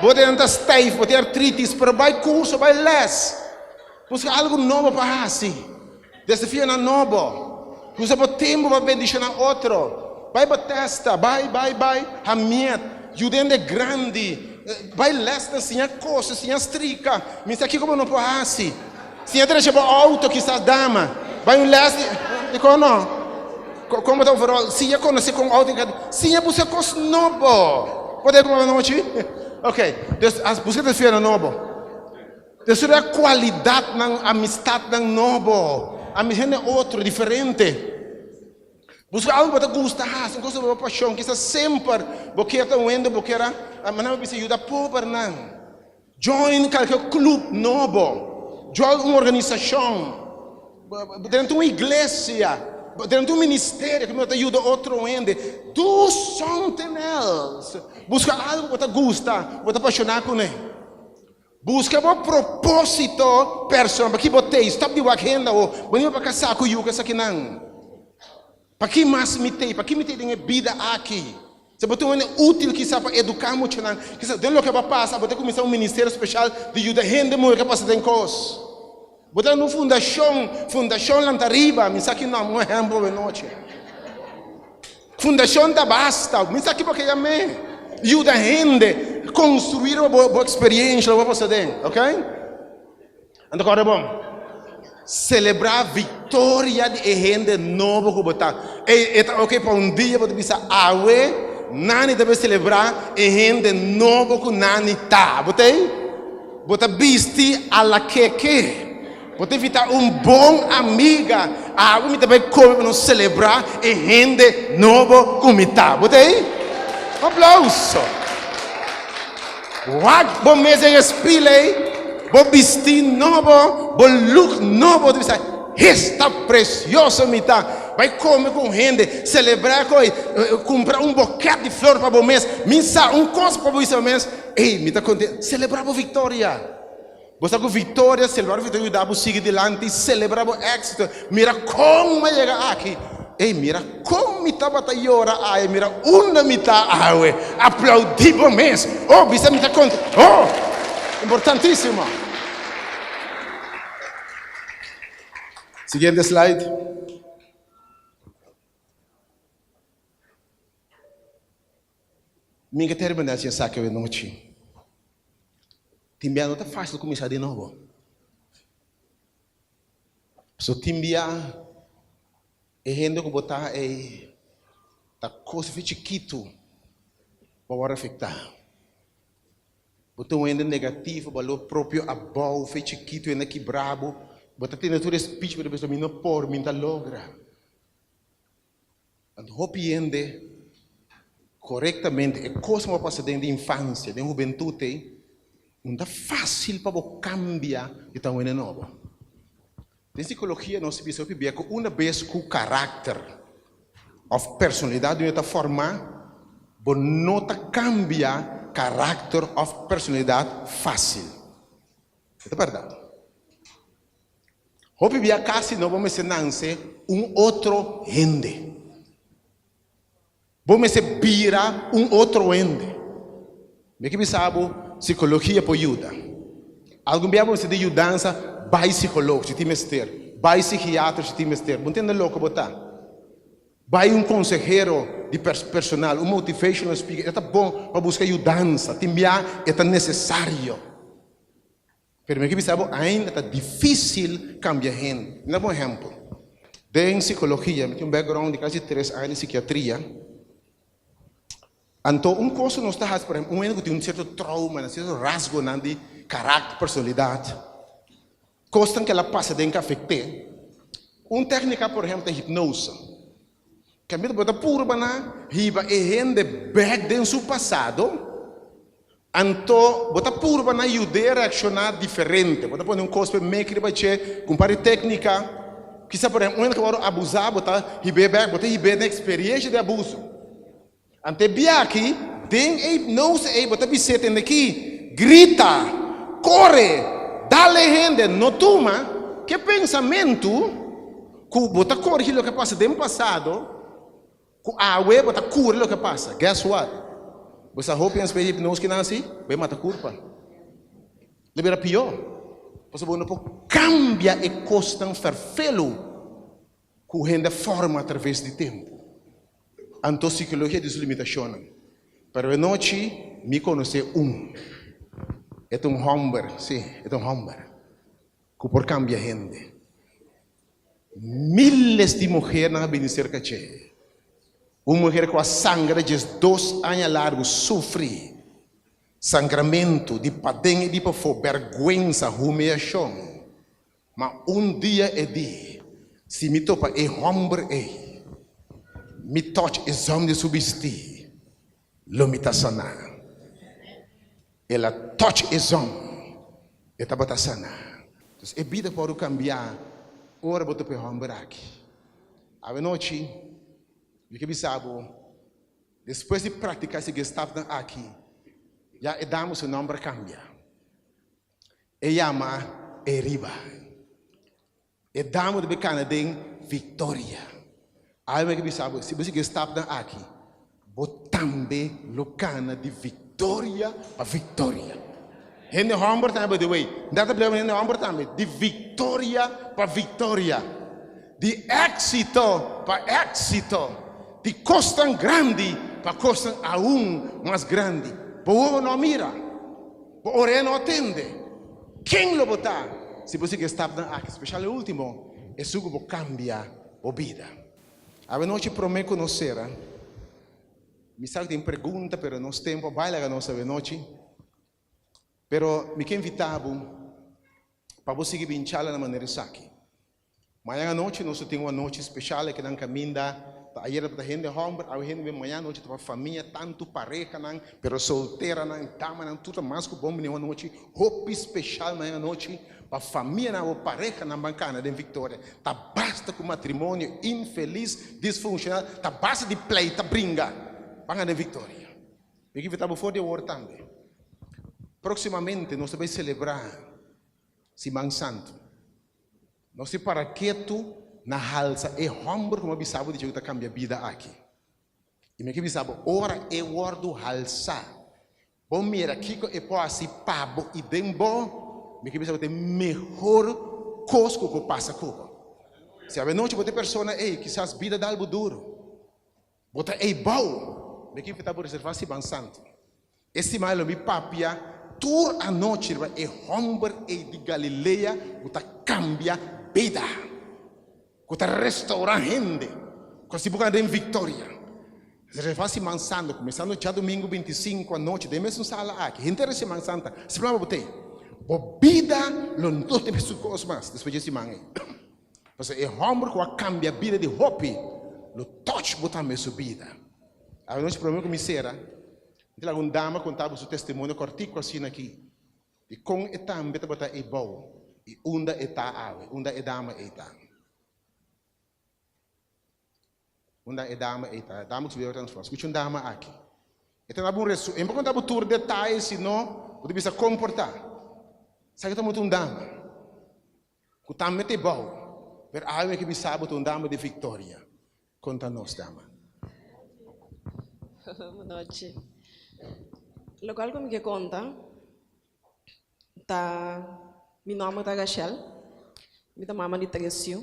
Speaker 6: Bo den ta stijf, bo tin artritis, pero bai kurso, bai les. Buska algu nobo pa hasi. Desafionan nobo. Usa bo tempu pa bendishoná otro. Bai Bethesda, bai, bai, bai Hamiet, yuda hende grandi, bai lèsnan, siña kose, siña strika. Mi sa kiko bo no por hasi. Siña drecha bo outo, kisas dama. Bai un lès di, dikon no? Kon bo ta overall? Siña konosé kon outo ta. Siña buska kos nobo. Por ta ku bo anochi? Ok, dus buska desafionan nobo. Desaroyá kualidatnan, amistatnan nobo, ami hende otro, diferente. Buska algu bo ta gusta hasi, un kos bo pashon. Kisas semper bo kier ta un hende bo kier a, manera bo bisa, yuda pobernan. Join kalke klup nobo, join un organisashon, drenta un iglesia, drenta un ministerio ku ta yuda otro hende. Do something else. Buska algu bo ta gusta, bo ta pashoná kuné. Buska bo propósito personal. Paki bo tei? Stop di wak hende awo. Bo niba pa kasá ku yu ku esakinan. Paki mas mi tei? Paki mi tei den e bida aki? Si bo ta un hende útil kisa pa eduká muchanan, kisa den loke bo a pasa bo ta kuminsá un ministerio speshal di yuda hende muhé ku a pasa den kos. Bo ta na un fundashon, Fundashon Lanta Riba, mi sa ki nòmber, un ehèmpel awe nochi. Fundashon ta basta, mi sa ki bo ke yam'é. Yuda hende konstruí riba bo bo eksperiensha, loke bo a pasa den, ok? Anto kòrda bon, selebrá viktoria di e hende nobo ku bo ta. Ey, e ta ok pa un dia bo ta bisa, awe. Nani ta bay celebra e hende nobo cu Nani ta. Bo ta ey? Bo ta bisti a la keke. Bo ta invita un bon amiga. Awe mi ta bay come pa nos celebra e hende nobo cu mi ta. Bo ta ey? Aplauso. Wak bo mes den e spil ey. Bo bisti nobo, bo look nobo. Bo ta bisa, Esta precioso mi ta! Bai come cu un hende, celebra cu ey, cumpra un boket di flor pa bo mes. Mi sa un cos pa bo bisa bo mes, Ey, mi ta content. Celebra bo victoria. Bo sa cu victoria, celebra bo victoria yuda bo sigui dilanti, celebra bo exito. Mira con mi a yega aki. Ey, mira con mi tabata yora awe, mira unda mi ta awe. Aplaudi bo mes. Oh, bisa mi ta content. Oh, importantisimo. Siguiente slide. Mi ke terminá si esaki awe nochi. Tin bia no ta fásil kuminsá di nobo. Pasobra tin bia e hende ku bo ta ei ta kos fe chikitu bo wòrdu afektá. Bo ta un hende negativo, balor propio abou, fe chikitu hende kibrá bo. Bo ta tene tur e speech bo ta pensa mi no por, mi no ta logra. Anto hopi hende korektamente e kos ku a pasa den di infansia, den hubentut ei, no ta fásil pa bo kambia di ta un hende nobo. Den sikologia nos ta bisa hopi bia ku una bes ku karakter òf personalidat di un hende ta formá, bo no ta kambia karakter òf personalidat fásil. E ta bèrdat. Hopi bia kasi no bo mester nanse un otro hende. Bo mester bira un otro hende. Mi ke bisa bo, psikologia por yuda. Algun bia bo mester di yudansa, bai psikolog si tin mester, bai psikiater si tin mester. Bo ntende loke bo ta. Bai un konsehero di personal, un motivational speaker. E ta bon pa buska yudansa. Tin bia e ta nesesario. Pero mi ke bisa bo ainda ta dificil cambia hende. Mi ta bo un ehempel. Den psicologia, mi tin un background di casi tres aña di psiquiatria. Anto un cos cu nos ta haci, por ehempel, un hende cu tin un cierto trauma, un cierto rasgonan di caracter, personalidad, cosnan cu el a pasa den cu afect'e, un tecnica por ehempel ta hipnose. Cambia bo ta purba na hiba e hende bek den su pasado, anto bo ta purba na yud'é reakshoná diferente. Bo ta pone un kos p'e mek riba dje ku un par di téknika. Kisa por ehèmpel un hende ku a wòrdu abusá bo ta hib'é bek, bo ta hib'é den eksperiensha di abuso. Anto e biaha den e hipnose ei bo ta bis'é tende aki, grita, kore, dal e hende, no tuma ke pensamentu ku bo ta korigi loke a pasa den pasado, ku awe bo ta kura loke a pasa. Guess what? Bo sa hopi hende spera hipnose kinan si, bo e mata kurpa. Lo bira pió, pasobra bo no por kambia e kosnan ferfelu ku hende a forma atraves di tempu. Anto psikologia di su limitashonnan. Pero e nochi mi konosé un. E ta un hòmber, sí, e ta un hòmber ku por kambia hende. Miles di muhernan a bini serka dje. Un muher ku a sangra diesdos aña largu, sufri sangramentu di paden i di pafó, bèrgwensa, humiashon. Ma un dia e di, Si mi topa e hòmber ei, mi tòch e zòm di su bistí, lo mi ta saná. El a tòch e zòm, e tabata saná. Dus e bida por kambiá ora bo topa e hòmber aki. Awenochi, mi ke bisa bo, despues di praktiká e siguiente stapnan aki, ya e dama su nòmber a kambia. E yama e riba. E dama debe kana den viktoria. Awe mi ke bisa bo, si bo sigui e stapnan aki, bo tambe lo kana di viktoria pa viktoria. Hende hòmber tambe, by the way, nda ta blaba hende hòmber tambe, di viktoria pa viktoria, di éksito pa éksito, di kosnan grandi pa kosnan aun mas grandi. Bo wowo no a mira. Bo orea no a tende. Ken lo bo ta si bo sigui e stapnan aki, speshal e ultimo, esun ku bo kambia bo bida? Awe nochi promé ku nos sera. Mi sa ku tin pregunta pero nos tempu a bai laga nos awenochi. Pero mi ke invitá bo pa bo sigui bin chala na manera esaki. Mañan anochi nos lo tin un anochi special aki nan caminda ta ayer tabata hende homber awe hende muher mañan anochi ta pa famia tanto parehanan pero solteranan damanan tur ta mas cu bon bini un anochi hopi special mañan anochi pa famianan o parehanan ban cana den victoria ta basta cu matrimonio infeliz disfuncional ta basta di pleita bringa ban gana den victoria mi ke invita bo for di awor tambe proximamente nos ta bay celebra Siman Santo. Nos tin para ketu na halsa e hòmber ku mi a bisa bo di dje ku ta kambia bida aki. I mi ke bisa bo, ora e wòrdu halsá, bo mira kiko e por hasi pa bo i den bo, mi ke bisa bo ta e mehor kos ku por pasa ku bo. Si awenochi bo ta e persona ei, kisas bida dal bo duru. Bo ta ei bou. Mi ke invitá bo reservá Siman Santu. E siman lo mi papia tur anochi riba e hòmber ei di Galilea ku ta kambia bida, ku ta restourá hende, ku hasi bo gana den viktoria. Reservá Siman Santu, kuminsando djadumingu 25 anochi den e mesun sala aki, henter e Siman Santa. Siman bo t'ei. Bo bida lo no ta mesun kos mas despues dje siman ei. Pasobra e hòmber ku a kambia bida di hopi lo tòch bo tambe su bida. Awe nochi promé ku mi sera, mi ta laga un dama konta bo su testimonio kòrtiku asina aki di kon e tambe tabata ei bou i unda e ta awe, unda e dama ei ta. Unda e dama ei ta? E dama ku su bida a transformá. Skucha un dama aki. E ta daba un resu. E no por konta bo tur detaye, sino bo ta bisa kon por ta. Sa ke ta mutu un dama ku tambe ta e bou, pero awe mi ke bisa bo ta un dama di viktoria. Konta nos, dama.
Speaker 7: Bonochi. Lokual ku mi ke konta ta mi nòmber ta Rachel, mi ta mama di tres yu.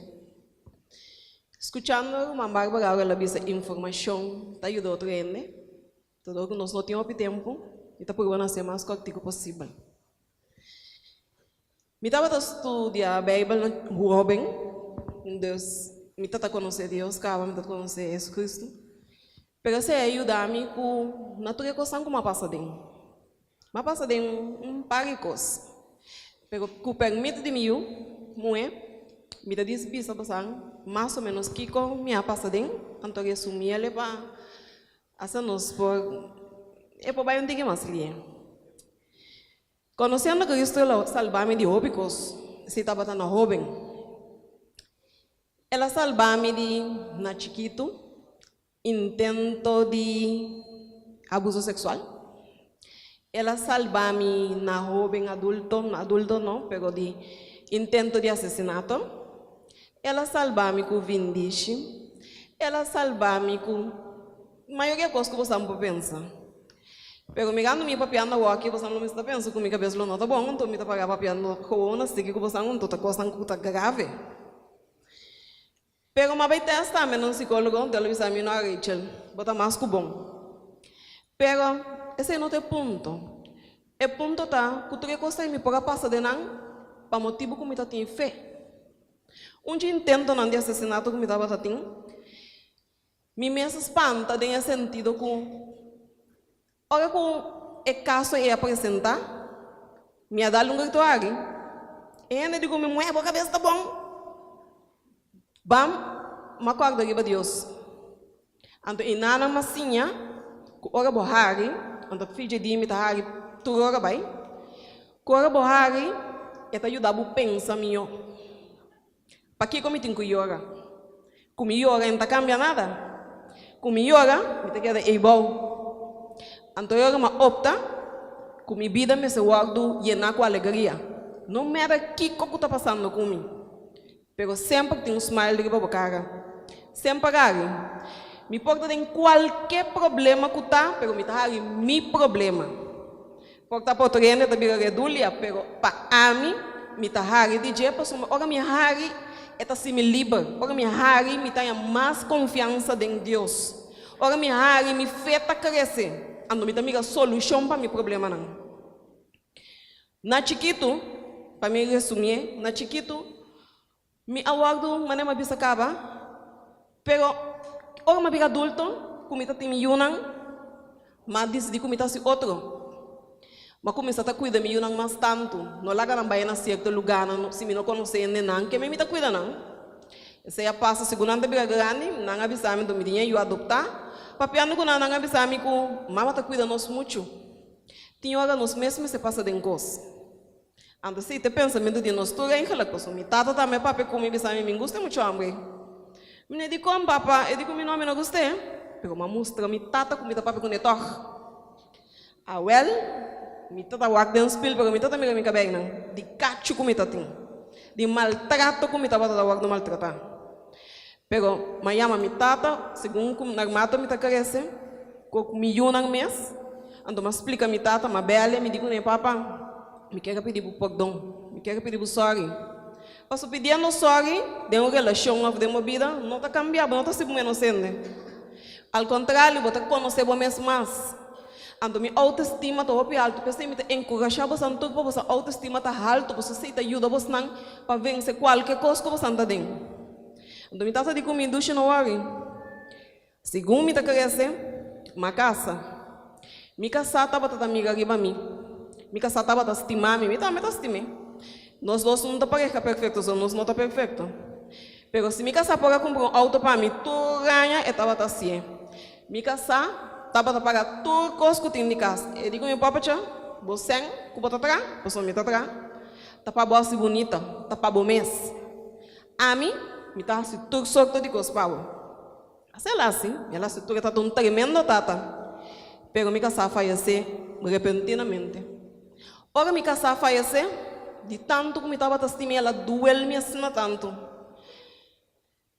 Speaker 7: Skuchando ruman Barbara ora el a bisa informashon ta yuda otro hende, ta dor ku nos no tin hopi tempu, mi ta purba na hasi e mas kòrtiku posibel. Mi tabata studia Beibel na hóben, dus mi ta ta konosé Dios kaba, mi ta konosé Jesucristo. Pero esei a yuda mi ku na tur e kosnan ku mi a pasa den. Mi a pasa den un par di kos, pero ku permit di mi yu muhé, mi ta dis bisa bosan mas o ménos kiko mi a pasa den, anto resumiel e pa hasta nos por e por bai un tiki mas lie. Conociendo Cristo lo salba mi di hopi cos, si tabata na hoben. El a salba mi di na chikitu, intento di abuso sexual. El a salba mi na hoben adulto, na adulto no, pero di intento di asesinato. El a salba mi cu vindishi. El a salba mi cu mayoria cos cu bosan por pensa. Pero mirando mi papiando awoki, bosan lo mester ta pensa cu mi cabes lo no ta bon, anto mi ta para papiando gewoon asiki cu bosan, anto ta cosnan cu ta grave. Pero m'a bay test tambe na un psicologo, anto el a bisa mi, no Rachel, bo ta mas cu bon. Pero esey no ta e punto. E punto ta cu tur e cos ei mi por a pasa den nan pa motibu cu mi ta tin fe. Un dje intentonan di asesinato cu mi tabata tin, Mi mes a spanta den e sentido ku ora ku e kaso ei a presentá, mi a dal un grito ari. E hende di ku mi muhé, bo kabes ta bon? Bam, m'a kòrda riba Dios. Anto e nannan m'a siña ku ora bo hari, anto fidje di mi ta hari tur ora bai, ku ora bo hari e ta yuda bo pensa mihó. Pakiko mi tin ku yora? Ku mi yora e no ta kambia nada. Ku mi yora, mi ta keda eibou. Anto e ora mi a opta ku mi bida mester wòrdu yená ku alegria. No mèra kiko ku ta pasando ku mi, pero semper tin un smile riba bo kara. Semper hari. Mi por ta den kualke problema ku ta, pero mi ta hari mi problema. Por ta pa otro hende ta bira redulia, pero pa ami, mi ta hari di dje pasobra ora mi hari e ta hasi mi liber. Ora mi hari mi ta haña mas konfiansa den Dios. Ora mi hari mi fe ta krese, anto mi ta mira solushon pa mi problemanan. Na chikitu, pa mi resumié, na chikitu mi a wòrdu manera mi a bisa kaba, pero ora mi a bira adulto ku mi ta tin mi yunan. M'a disidí ku mi ta hasi otro. M'a kuminsá ta kuida mi yunan mas tantu, no laga nan bai na sierto lugánan si mi no konosé hendenan, keme mi ta kuida nan. Esei a pasa segun nan ta bira grandi, nan a bisa mi, mi tin e yu adoptá. Papiando ku nan, nan a bisa mi ku mama ta kuida nos muchu. Tin ora nos mes mester pasa den kos. Anto si ta e pensamentu di nos tur eigenlijk, pasobra mi tata tambe a papia ku mi bisa mi, mi gusta e muchu hombre. Mi no e dikon papa, e di ku mi no, mi no gust'é, pero mi a mustra mi tata ku mi ta papia kuné tòg. Awèl, mi ta ta wak den spil pero mi ta ta mira mi kabeinan di kachu ku mi ta tin, di maltrato ku mi tabata ta wòrdu maltratá. Pero mi a yama mi tata, segun ku narmato mi ta krese, ku mi yunan mes, anto mi a splika mi tata, mi a bèl'e, mi di kuné, Papa, mi kier a pidi bo pordon, mi kier a pidi bo sòri. Pasobra pidiendo sòri den un relashon òf den bo bida no ta kambia bo, no ta hasi bo menos hende. Al kontrario, bo ta konosé bo mes mas. Anto mi autoestima ta hopi haltu, p'esei mi ta enkurashá bosan tur pa boso autoestima ta haltu, pasobra esei ta yuda bosnan pa vense kualke kos ku bosan ta den. Anto mi tata di ku mi, Dushi no wòri. Segun mi ta krese, m'a kasa. Mi kasá tabata ta mira riba mi. Mi kasá tabata stima mi, mi tambe ta stim'é. Nos dos no ta pareha perfekto, so nos no ta perfekto. Pero si mi kasá por a kumpra un outo pa mi tur aña, e tabata hasié. Mi kasá tabata paga tur kos ku tin di kas. E di ku mi, Papacha, bo sèn ku bo ta traha, pasobra mi ta traha, ta pa bo hasi bunita, ta pa bo mes. Ami, mi ta hasi tur sorto di kos pa bo. Así el hasi, el hasi tur, e tabata un tremendo tata. Pero mi kasá a fayesé repentinamente. Ora mi kasá a fayesé, di tantu ku mi tabata stima el a duel mi asina tantu.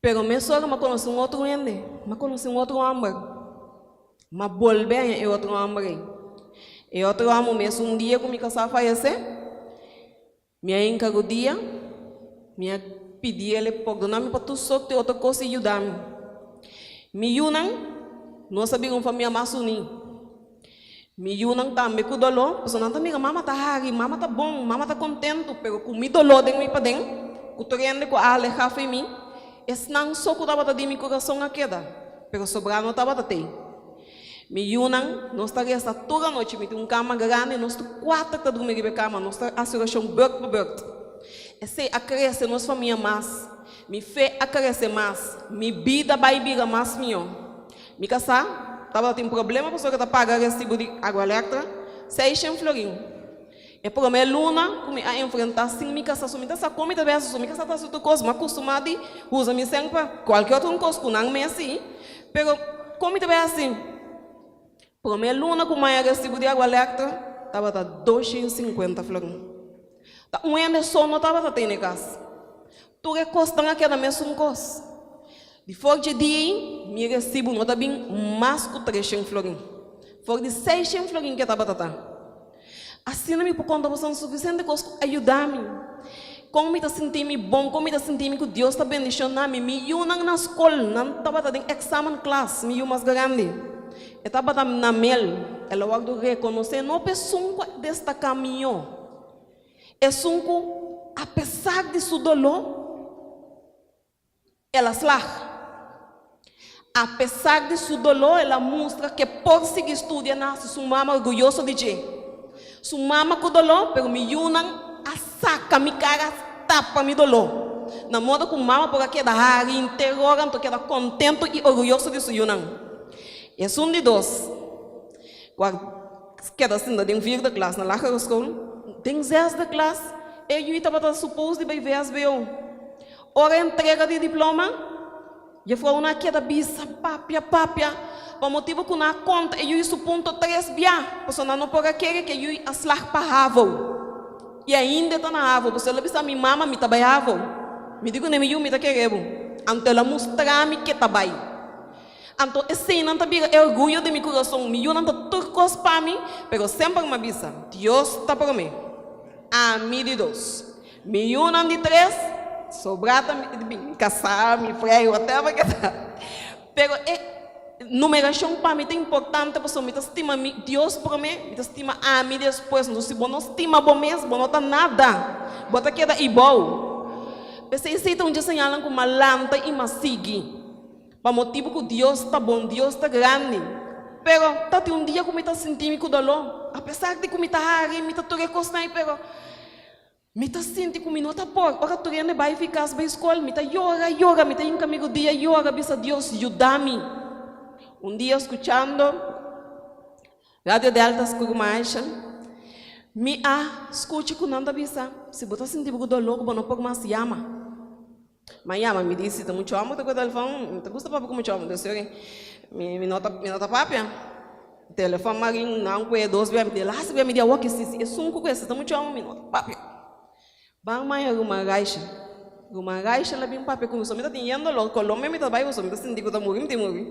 Speaker 7: Pero mesora mi a konosé un otro hende, mi a konosé un otro hòmber. Mi a bolbe haña e otro hòmber ei. E otro hòmber mes un dia ku mi kasá a fayesé, Mi a hinka rudia, mi a pidi el e pordona mi pa tur sorti otro kos i yuda mi. Mi yunan, nos a bira un famia mas uní. Mi yunan tambe ku doló, pasobra nan ta mira mama ta hari, mama ta bon, mama ta kontentu, pero ku mi doló den mi paden, ku tur hende ku a alehá fo'i mi, esnan so ku tabata di mi kurason a keda, pero sobrá no tabata tei. Mi yunan, nos ta resa tur anochi, mi tin un kama grandi, nos tur kuater ta drumi riba e kama, nos ta hasi orashon beurt pa beurt. Esei a krese nos famia mas, mi fe a krese mas, mi bida bai bira mas mihó. Mi kasá tabata tin problema pasobra ta paga resibu di agua elektra, seishen florin. E promé luna ku mi a enfrentá sin mi kasá, so mi ta sa kon mi ta besa, so mi kasá ta hasi tur kos, mi a kustumá di usa mi sèn pa kualke otro kos ku nan mes sí, pero kon mi ta bai hasi? Promé luna ku mi a resibu di agua lèktra tabata doshen sinkuenta florin. Ta un hende so no tabata tene kas. Tur e kosnan a keda mesun kos. Di for dje dia ei, mi resibu no ta bin mas ku treshen florin. For di seishen florin ke tabata ta. Asina mi por konta boso sufisiente kos ku a yuda mi. Kon mi ta sinti mi bon, kon mi ta sinti mi ku Dios ta bendishoná mi. Mi yunan na skol, nan tabata den eksamen klas, mi yu mas grandi. E tabata na mel, el a wòrdu rekonosé no pa esun ku a destaká mihó, esun ku apesar di su doló, El a slag. Apesar di su doló, el a mustra ke por sigui studia na hasi su mama orguyoso di dje. Su mama ku doló, pero mi yunan a saka mi kara tapa mi doló. Na modo ku mama por a keda hari henter ora anto keda kontentu i orguyoso di su yunan. Esun di dos ku a keda sinta den vierde klas na lagere skol, den zesde klas e yu tabata supos di bai vsbo. Ora entrega di diploma, jefrouw na keda bisa papia papia pa motibu ku nan a konta e yui su punto tres bia, pasobra nan no por a kere ku e yui a slag pa havo. I ainda e ta na havo, pasobra el a bisa mi mama mi ta bai havo. Mi di kuné mi yu mi ta kere bo. Anto el a mustra mi ke ta bai. Anto eseinan ta bira e orguyo di mi kurason, mi yunan ta tur kos pa mi, pero semper mi a bisa, Dios ta promé, ami di dos. Mi yunan di tres, sobrá ta mi kasá, mi frei, whatever ke ta. Pero e numerashon pa mi ta importante pasobra mi ta stima mi Dios promé, mi ta stima ami despues. Entonces si bo no stima bo mes, bo no ta nada, bo ta keda ibou. P'esei esei ta un dje señalnan ku m'a lanta i m'a sigui. Pa motibu ku Dios ta bon, Dios ta grandi. Pero ta tin un dia ku mi ta sinti mi ku doló. Apesar di ku mi ta hari, mi ta tur e kosnan ei, pero mi ta sinti ku mi no ta por. Ora tur hende bai fi kas bai skol, mi ta yora, yora, mi ta hinka mi rudia yora, bisa Dios, yuda mi. Un dia skuchando Radio Delta Skur Marshall, mi a skucha ku nan ta bisa, si bo ta sinti bo ku doló ku bo no por mas yama. Ma yama mi di si ta muchu hòmber ta ku e telefòn, mi ta gusta papia ku muchu hòmber, entonces oke mi mi no ta mi no ta papia. Telefòn marin nan kue dos bia, mi di laatste bia mi di awor ke si si esun ku kue si ta muchu hòmber mi no ta papia. Ban maya ruman Raisha, ruman Raisha la bin papia ku mi, so mi ta tin yen dolor, Colombia mi ta bai so mi ta sinti ku ta muri mi tin muri.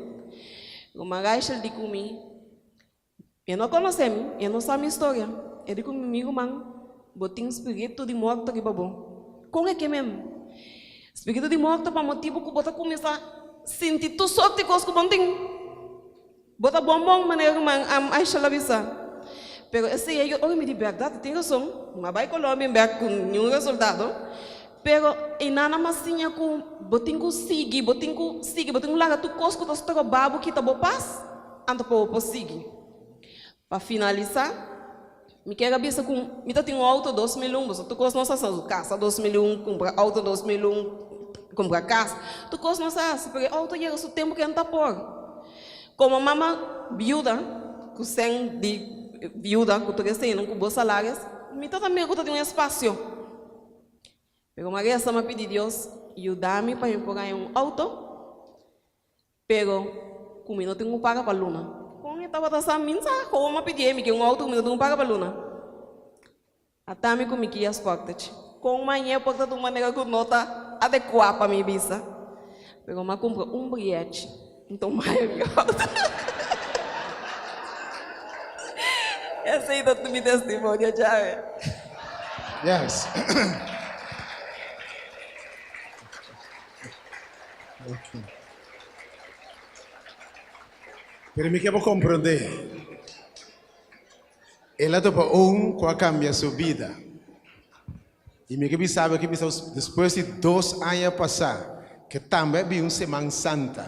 Speaker 7: Ruman Raisha di ku mi, E no konosé mi, e no sa mi historia. E di ku mi, Mi ruman, bo tin spiritu di morto riba bo. Kon e ke men? Spiritu di morto pa motibu ku bo ta kuminsá sinti tur sort di kos ku bo no tin. Bo ta bon bon, manera ruman Aisha la bisa. Pero esei a ora mi di bèrdat, e tin rason. Mi a bai Colombia bèk ku niun resultado. Pero einan a mas siña ku bo tin ku sigui, bo tin ku sigui, bo tin ku laga tur kos ku ta stroba bo kita bo pas, anto pa bo por sigui. Pa finalisá, mi kier a bisa ku mi ta tin un outo 2001, boso tur kos nos a hasi, kasa 2001, kumpra outo 2001, kumpra kas, tur kos nos a hasi, pero e outo yega su tempu ku e no ta por. Komo mama biuda, ku sèn di biuda, ku tur eseinan, ku bo salarios, mi ta tambe ku ta tin un espasio. Pero Maria sa m'a pidi Dios yuda mi pa mi por haña un auto, pero ku mi no tin ku paga pa luna. Kon e tabata sa? Mi no sa komo m'a pidié mi ke un auto ku mi no tin ku paga pa luna. Ata mi ku mi Kia Sportage. Kon mañé por ta di un manera ku no ta adekuá pa mi bisa. Pero m'a kumpra un brièchi, nton m'a haña mi auto. Esei ta mi testimonio djawe.
Speaker 6: Yes. Pero mi ke bo komprondé. El a topa un ku a kambia su bida. I mi ke bisa bo ke bisa despues di dos aña pasá ke tambe a bin un Seman Santa,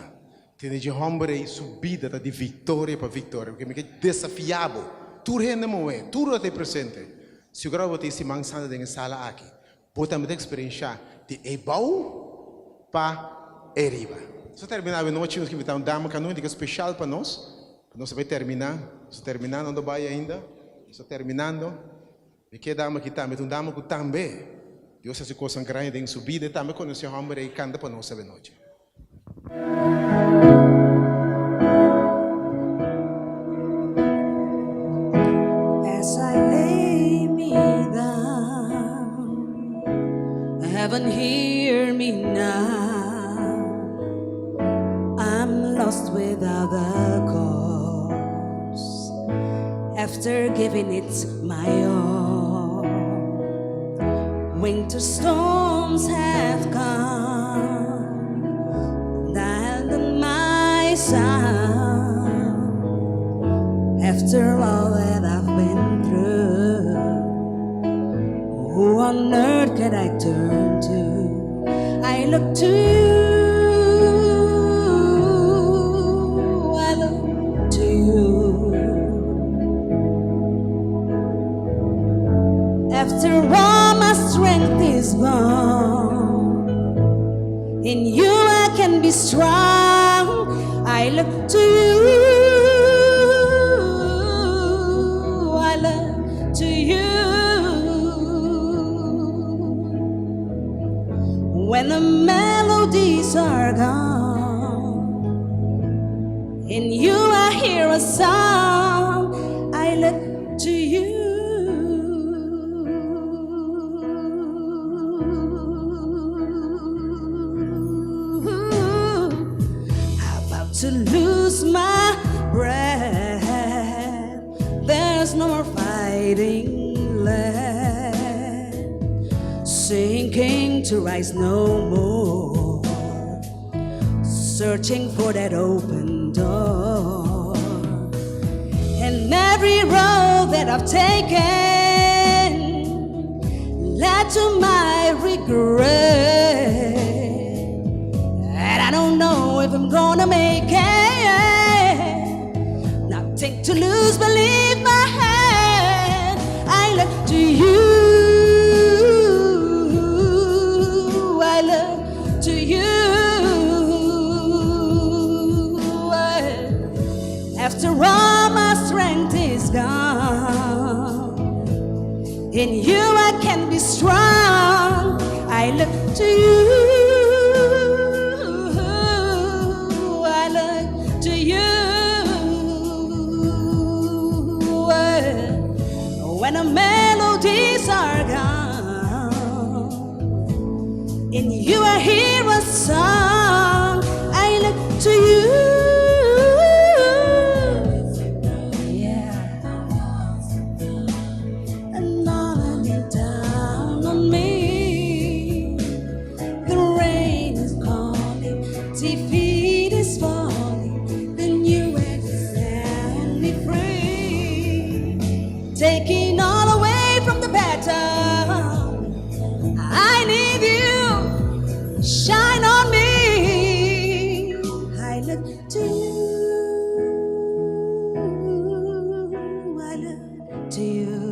Speaker 6: tene dje hòmber ei su bida ta di viktoria pa viktoria. Porque mi ke desafiá bo, tur hende moe, tur lo ta ei presente. Sigurá bo ta e Siman Santa den e sala aki, bo tambe ta eksperenshá di ei bou pa ei riba. Nos a terminá awe nochi, nos ke invitá un dama ku a no indiká speshal pa nos. Nos a bai terminá, nos ta terminando, no ta bai ainda, nos ta terminando. Mi ke dama aki tambe ta un dama ku tambe Dios hasi kosnan grandi den su bida, e tambe konosé hòmber ei kanta pa nos avenochi.
Speaker 8: As I lay me down, heaven hear me now. I'm lost without a cause. After giving it my all, winter storms have come, and my sound. After all that I've been through, who on earth can I turn to? I look to you. I look to you. After all my strength is gone, in you I can be strong. I look to you. I look to you. When the melodies are gone, in you I hear a song. I look to you. About to lose my breath. There's no more fighting left. Sinking to rise no more. Searching for that open door. And every road that I've taken led to my regret. And I don't know if I'm gonna make it. to lose, but lift my hand. I look to you. I look to you. After all my strength is gone, in you I can be strong. I look to you. I look to you. When the melodies are gone, in you I hear a song. I look to you. Yeah. And all down on me. The rain is calling, defeat is falling. Then you have set me free, taking all away from the battle. I need you, shine on me. I look to you. I look to you.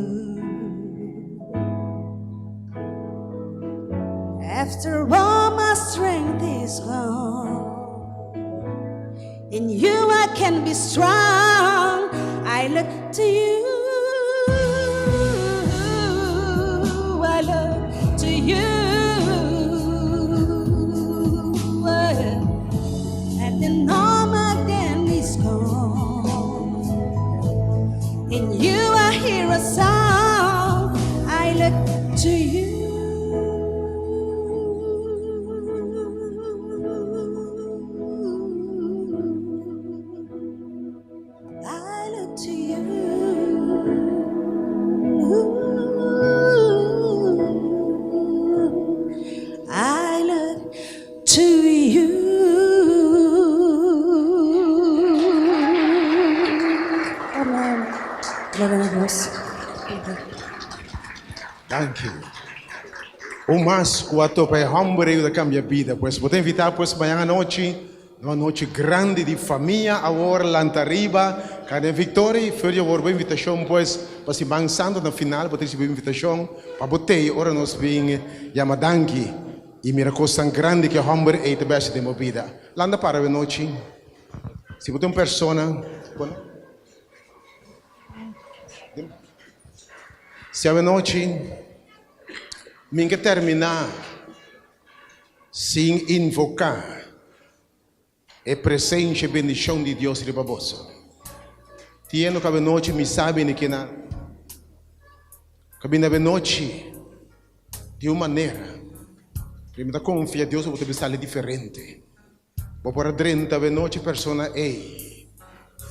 Speaker 8: After all my strength is gone, in you I can be strong. I look to you. I look to you. And then all my is gone. In you I hear a song. I look to you. I look to you. I look to you. Amen. Gloria na Dios.
Speaker 6: Thank you. Un mas ku a topa e hòmber ei ku ta kambia bida. Pues bo ta invitá pues mañan anochi na un anochi grandi di famia awor lanta riba Carne Victoria i for di awor bo invitashon pues pa siman santu na final bo ta risibi invitashon pa bo tei ora nos bin yama danki i mira kosnan grandi ku e hòmber ei ta bèshi den bo bida. Lanta para awe nochi si bo ta un persona ku Si awe nochi mi ke terminá sin invoká e presensia i bendishon di Dios riba boso. Tiendo ku awe nochi mi sa bini kinan. Ku a bini awe nochi di un manera, pero mi ta konfia Dios ku bo ta bin sali diferente. Bo por a drenta awe nochi persona ei,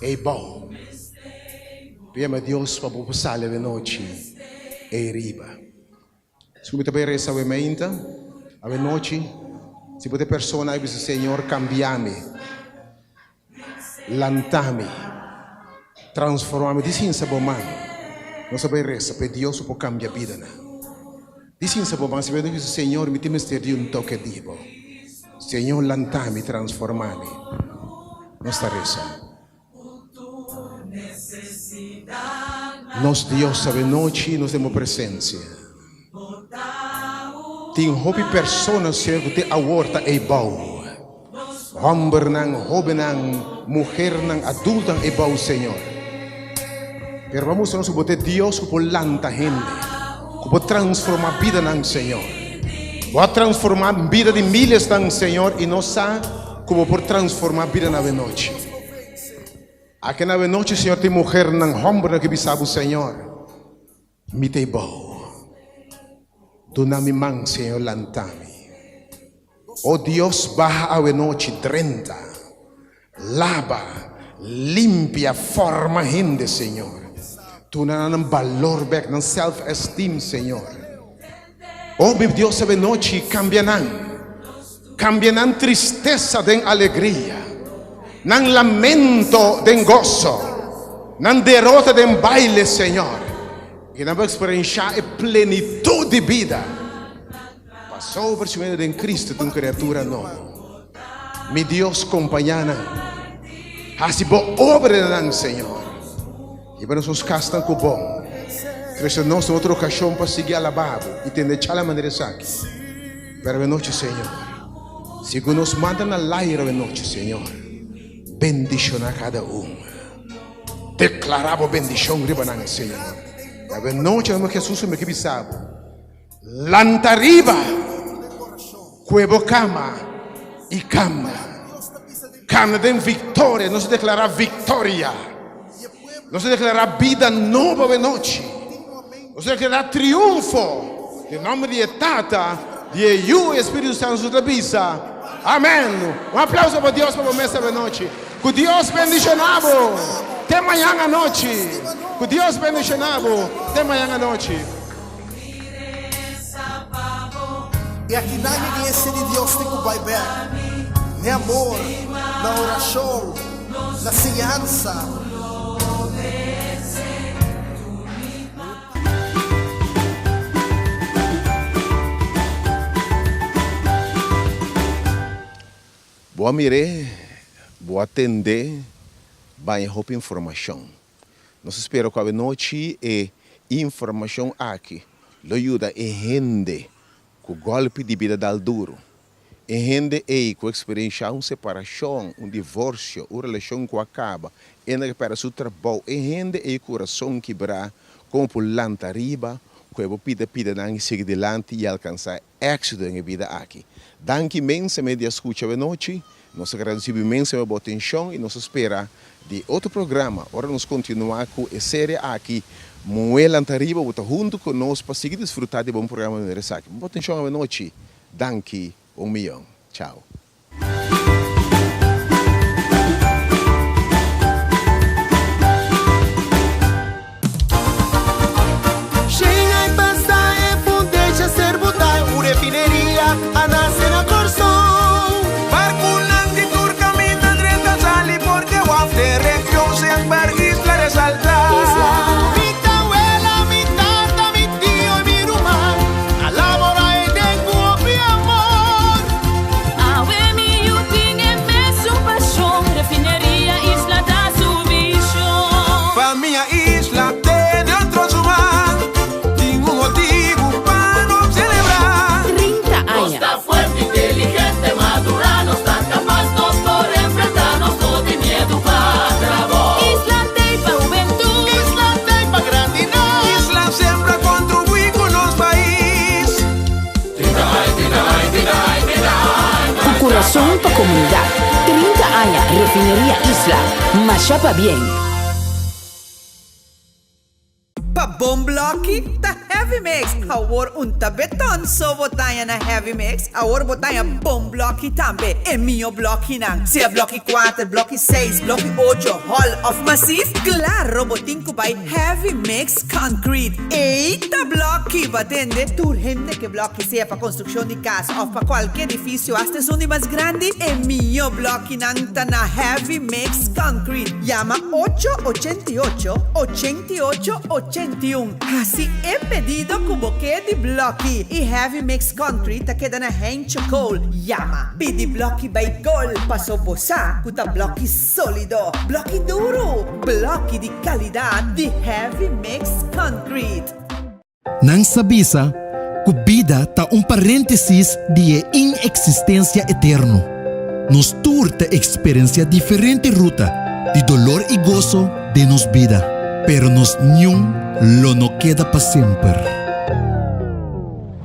Speaker 6: ei bou. Pidi Dios pa bo por sali awe nochi ei riba. Si mi ta bai resa awe mainta, awe nochi, si bo ta e persona ei bisa Señor cambia mi, lanta mi, transforma mi, di sinsa bo man, nos a bai resa pa e Dios ku por cambia bidanan. Di sinsa bo man, si bo ta bisa Señor mi tin mester di un toke di bo. Señor lanta mi, transforma mi. Nos ta resa. Nos Dios awe nochi nos den bo presencia. Tin hopi persona Señor cu te awor ta eybao. Hombernan, hobennan, muhernan, adultonan eybao Señor. Pero bo a mustra nos cu bo ta e Dios cu por lanta hende, cu por transforma bidanan Señor. Bo a transforma bida di milesnan Señor y nos sa cu bo por transforma bidanan awe nochi. Aki na awenochi, Señor, tin muhernan, hombernan ki bisa bo, Señor, mi ta ebou. Duna mi man, Señor, lanta mi. O Dios, baha awenochi, drenta, laba, limpia, forma hende, Señor. Duna nan nan balor bek, nan self-esteem, Señor. O mi Dios, awenochi, cambia nan. Cambia nan tristesa den alegria, nan lamento den goso, nan derota den baile, Señor. I nan por experiencia e plenitud di bida. Pasobra si un hende den Cristo ta un criatura nobo. Mi Dios, compaña nan. Haci bo obra den nan, Señor. Hiba nos nos kasnan ku bon. Trese nos na otro okashon pa sigui alabá Bo i tende chala manera esaki. Pero awenochi, Señor, segun nos manda na laira awenochi, Señor, bendishoná kada un. Deklará Bo bendishon riba nan, Señor. Awenochi, na nomber di Hesus, mi ke bisa Bo, Lanta riba ku e bo kama i kamba. Kana den viktoria. Nos ta deklará viktoria. Nos ta deklará bida nobo awenochi. Nos ta deklará triunfo. Den nòmber di e Tata, di e Yu i e Spiritu Santu nos ta bisa, Amèn. Un aplauso pa Dios pa bo mes awenochi. Ku Dios bendishoná bo te mañan anochi. Ku Dios bendishoná bo te mañan anochi.
Speaker 9: I akinan Iglesia di Dios tin ku bai bèk n'e amor, na orashon, na siñansa.
Speaker 6: Bo a mir'é, bo a tend'é, baña hopi informashon. Nos ta spera ku awenochi e informashon aki lo yuda e hende ku gòlpi di bida dal duru, e hende ei ku eksperenshá un separashon, un divorsio, un relashon ku a kaba, e hende ku a pèrdè su trabou, e hende ei ku kurason kibrá, komo por lanta riba ku e bo pida pidanan i sigui dilanti i alkansá Éxito den e bida aki. Danki inmensamente di a scucha awenochi. Nos ta gradeci bo inmensamente bo atencion y nos ta spera di otro programa ora nos continua cu e serie aki Muhe Lanta Riba bo ta hunto cu nos pa sigui disfruta di bon programa manera esaki. Bo atencion awenochi. Danki un miyon. Chao.
Speaker 3: 30 aña. Ku kurason pa komunidat, 30 aña Refineria Isla, masha pabien!
Speaker 4: Pa bon blòki ta Heavy Mix! Awor un ta beton so bo taña na Heavy Mix, awor bo taña bon blòki tambe, e mihó blòkinan, sea blòki kuater, blòki seis, blòki ocho, hòl òf masif, klaro bo tin ku bai Heavy Mix Concrete. Ey ta blòki! Bo a tende? Tur hende ke blòki, sea pa konstrukshon di kas òf pa kualke edifisio, asta esun di mas grandi, e mihó blòkinan ta na Heavy Mix Concrete. Yama ocho 88 88 81. Hasi e pedido ku bo ke di blòki i Heavy Mix Concrete ta keda na Heincho Kool. Yama, pidi blòki bai gol, paso bo sa ku ta blòki sólido, blòki duru, blòki di kalidat di Heavy Mix Concrete.
Speaker 5: Nan sa bisa ku bida ta un paréntesis di e ineksistensia eterno. Nos tur ta eksperensiá diferente ruta di dolor i goso den nos bida, pero nos niun lo no keda pa semper.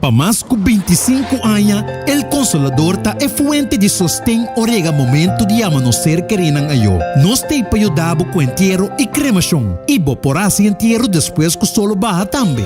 Speaker 5: Pa mas ku bintisinku aña, El Consolador ta e fuente di sosten ora yega momento di yama nos ser kerinan ayó. Nos t'ei pa yuda bo ku entiero i kremashon, i bo por hasi entiero despues ku solo baha tambe.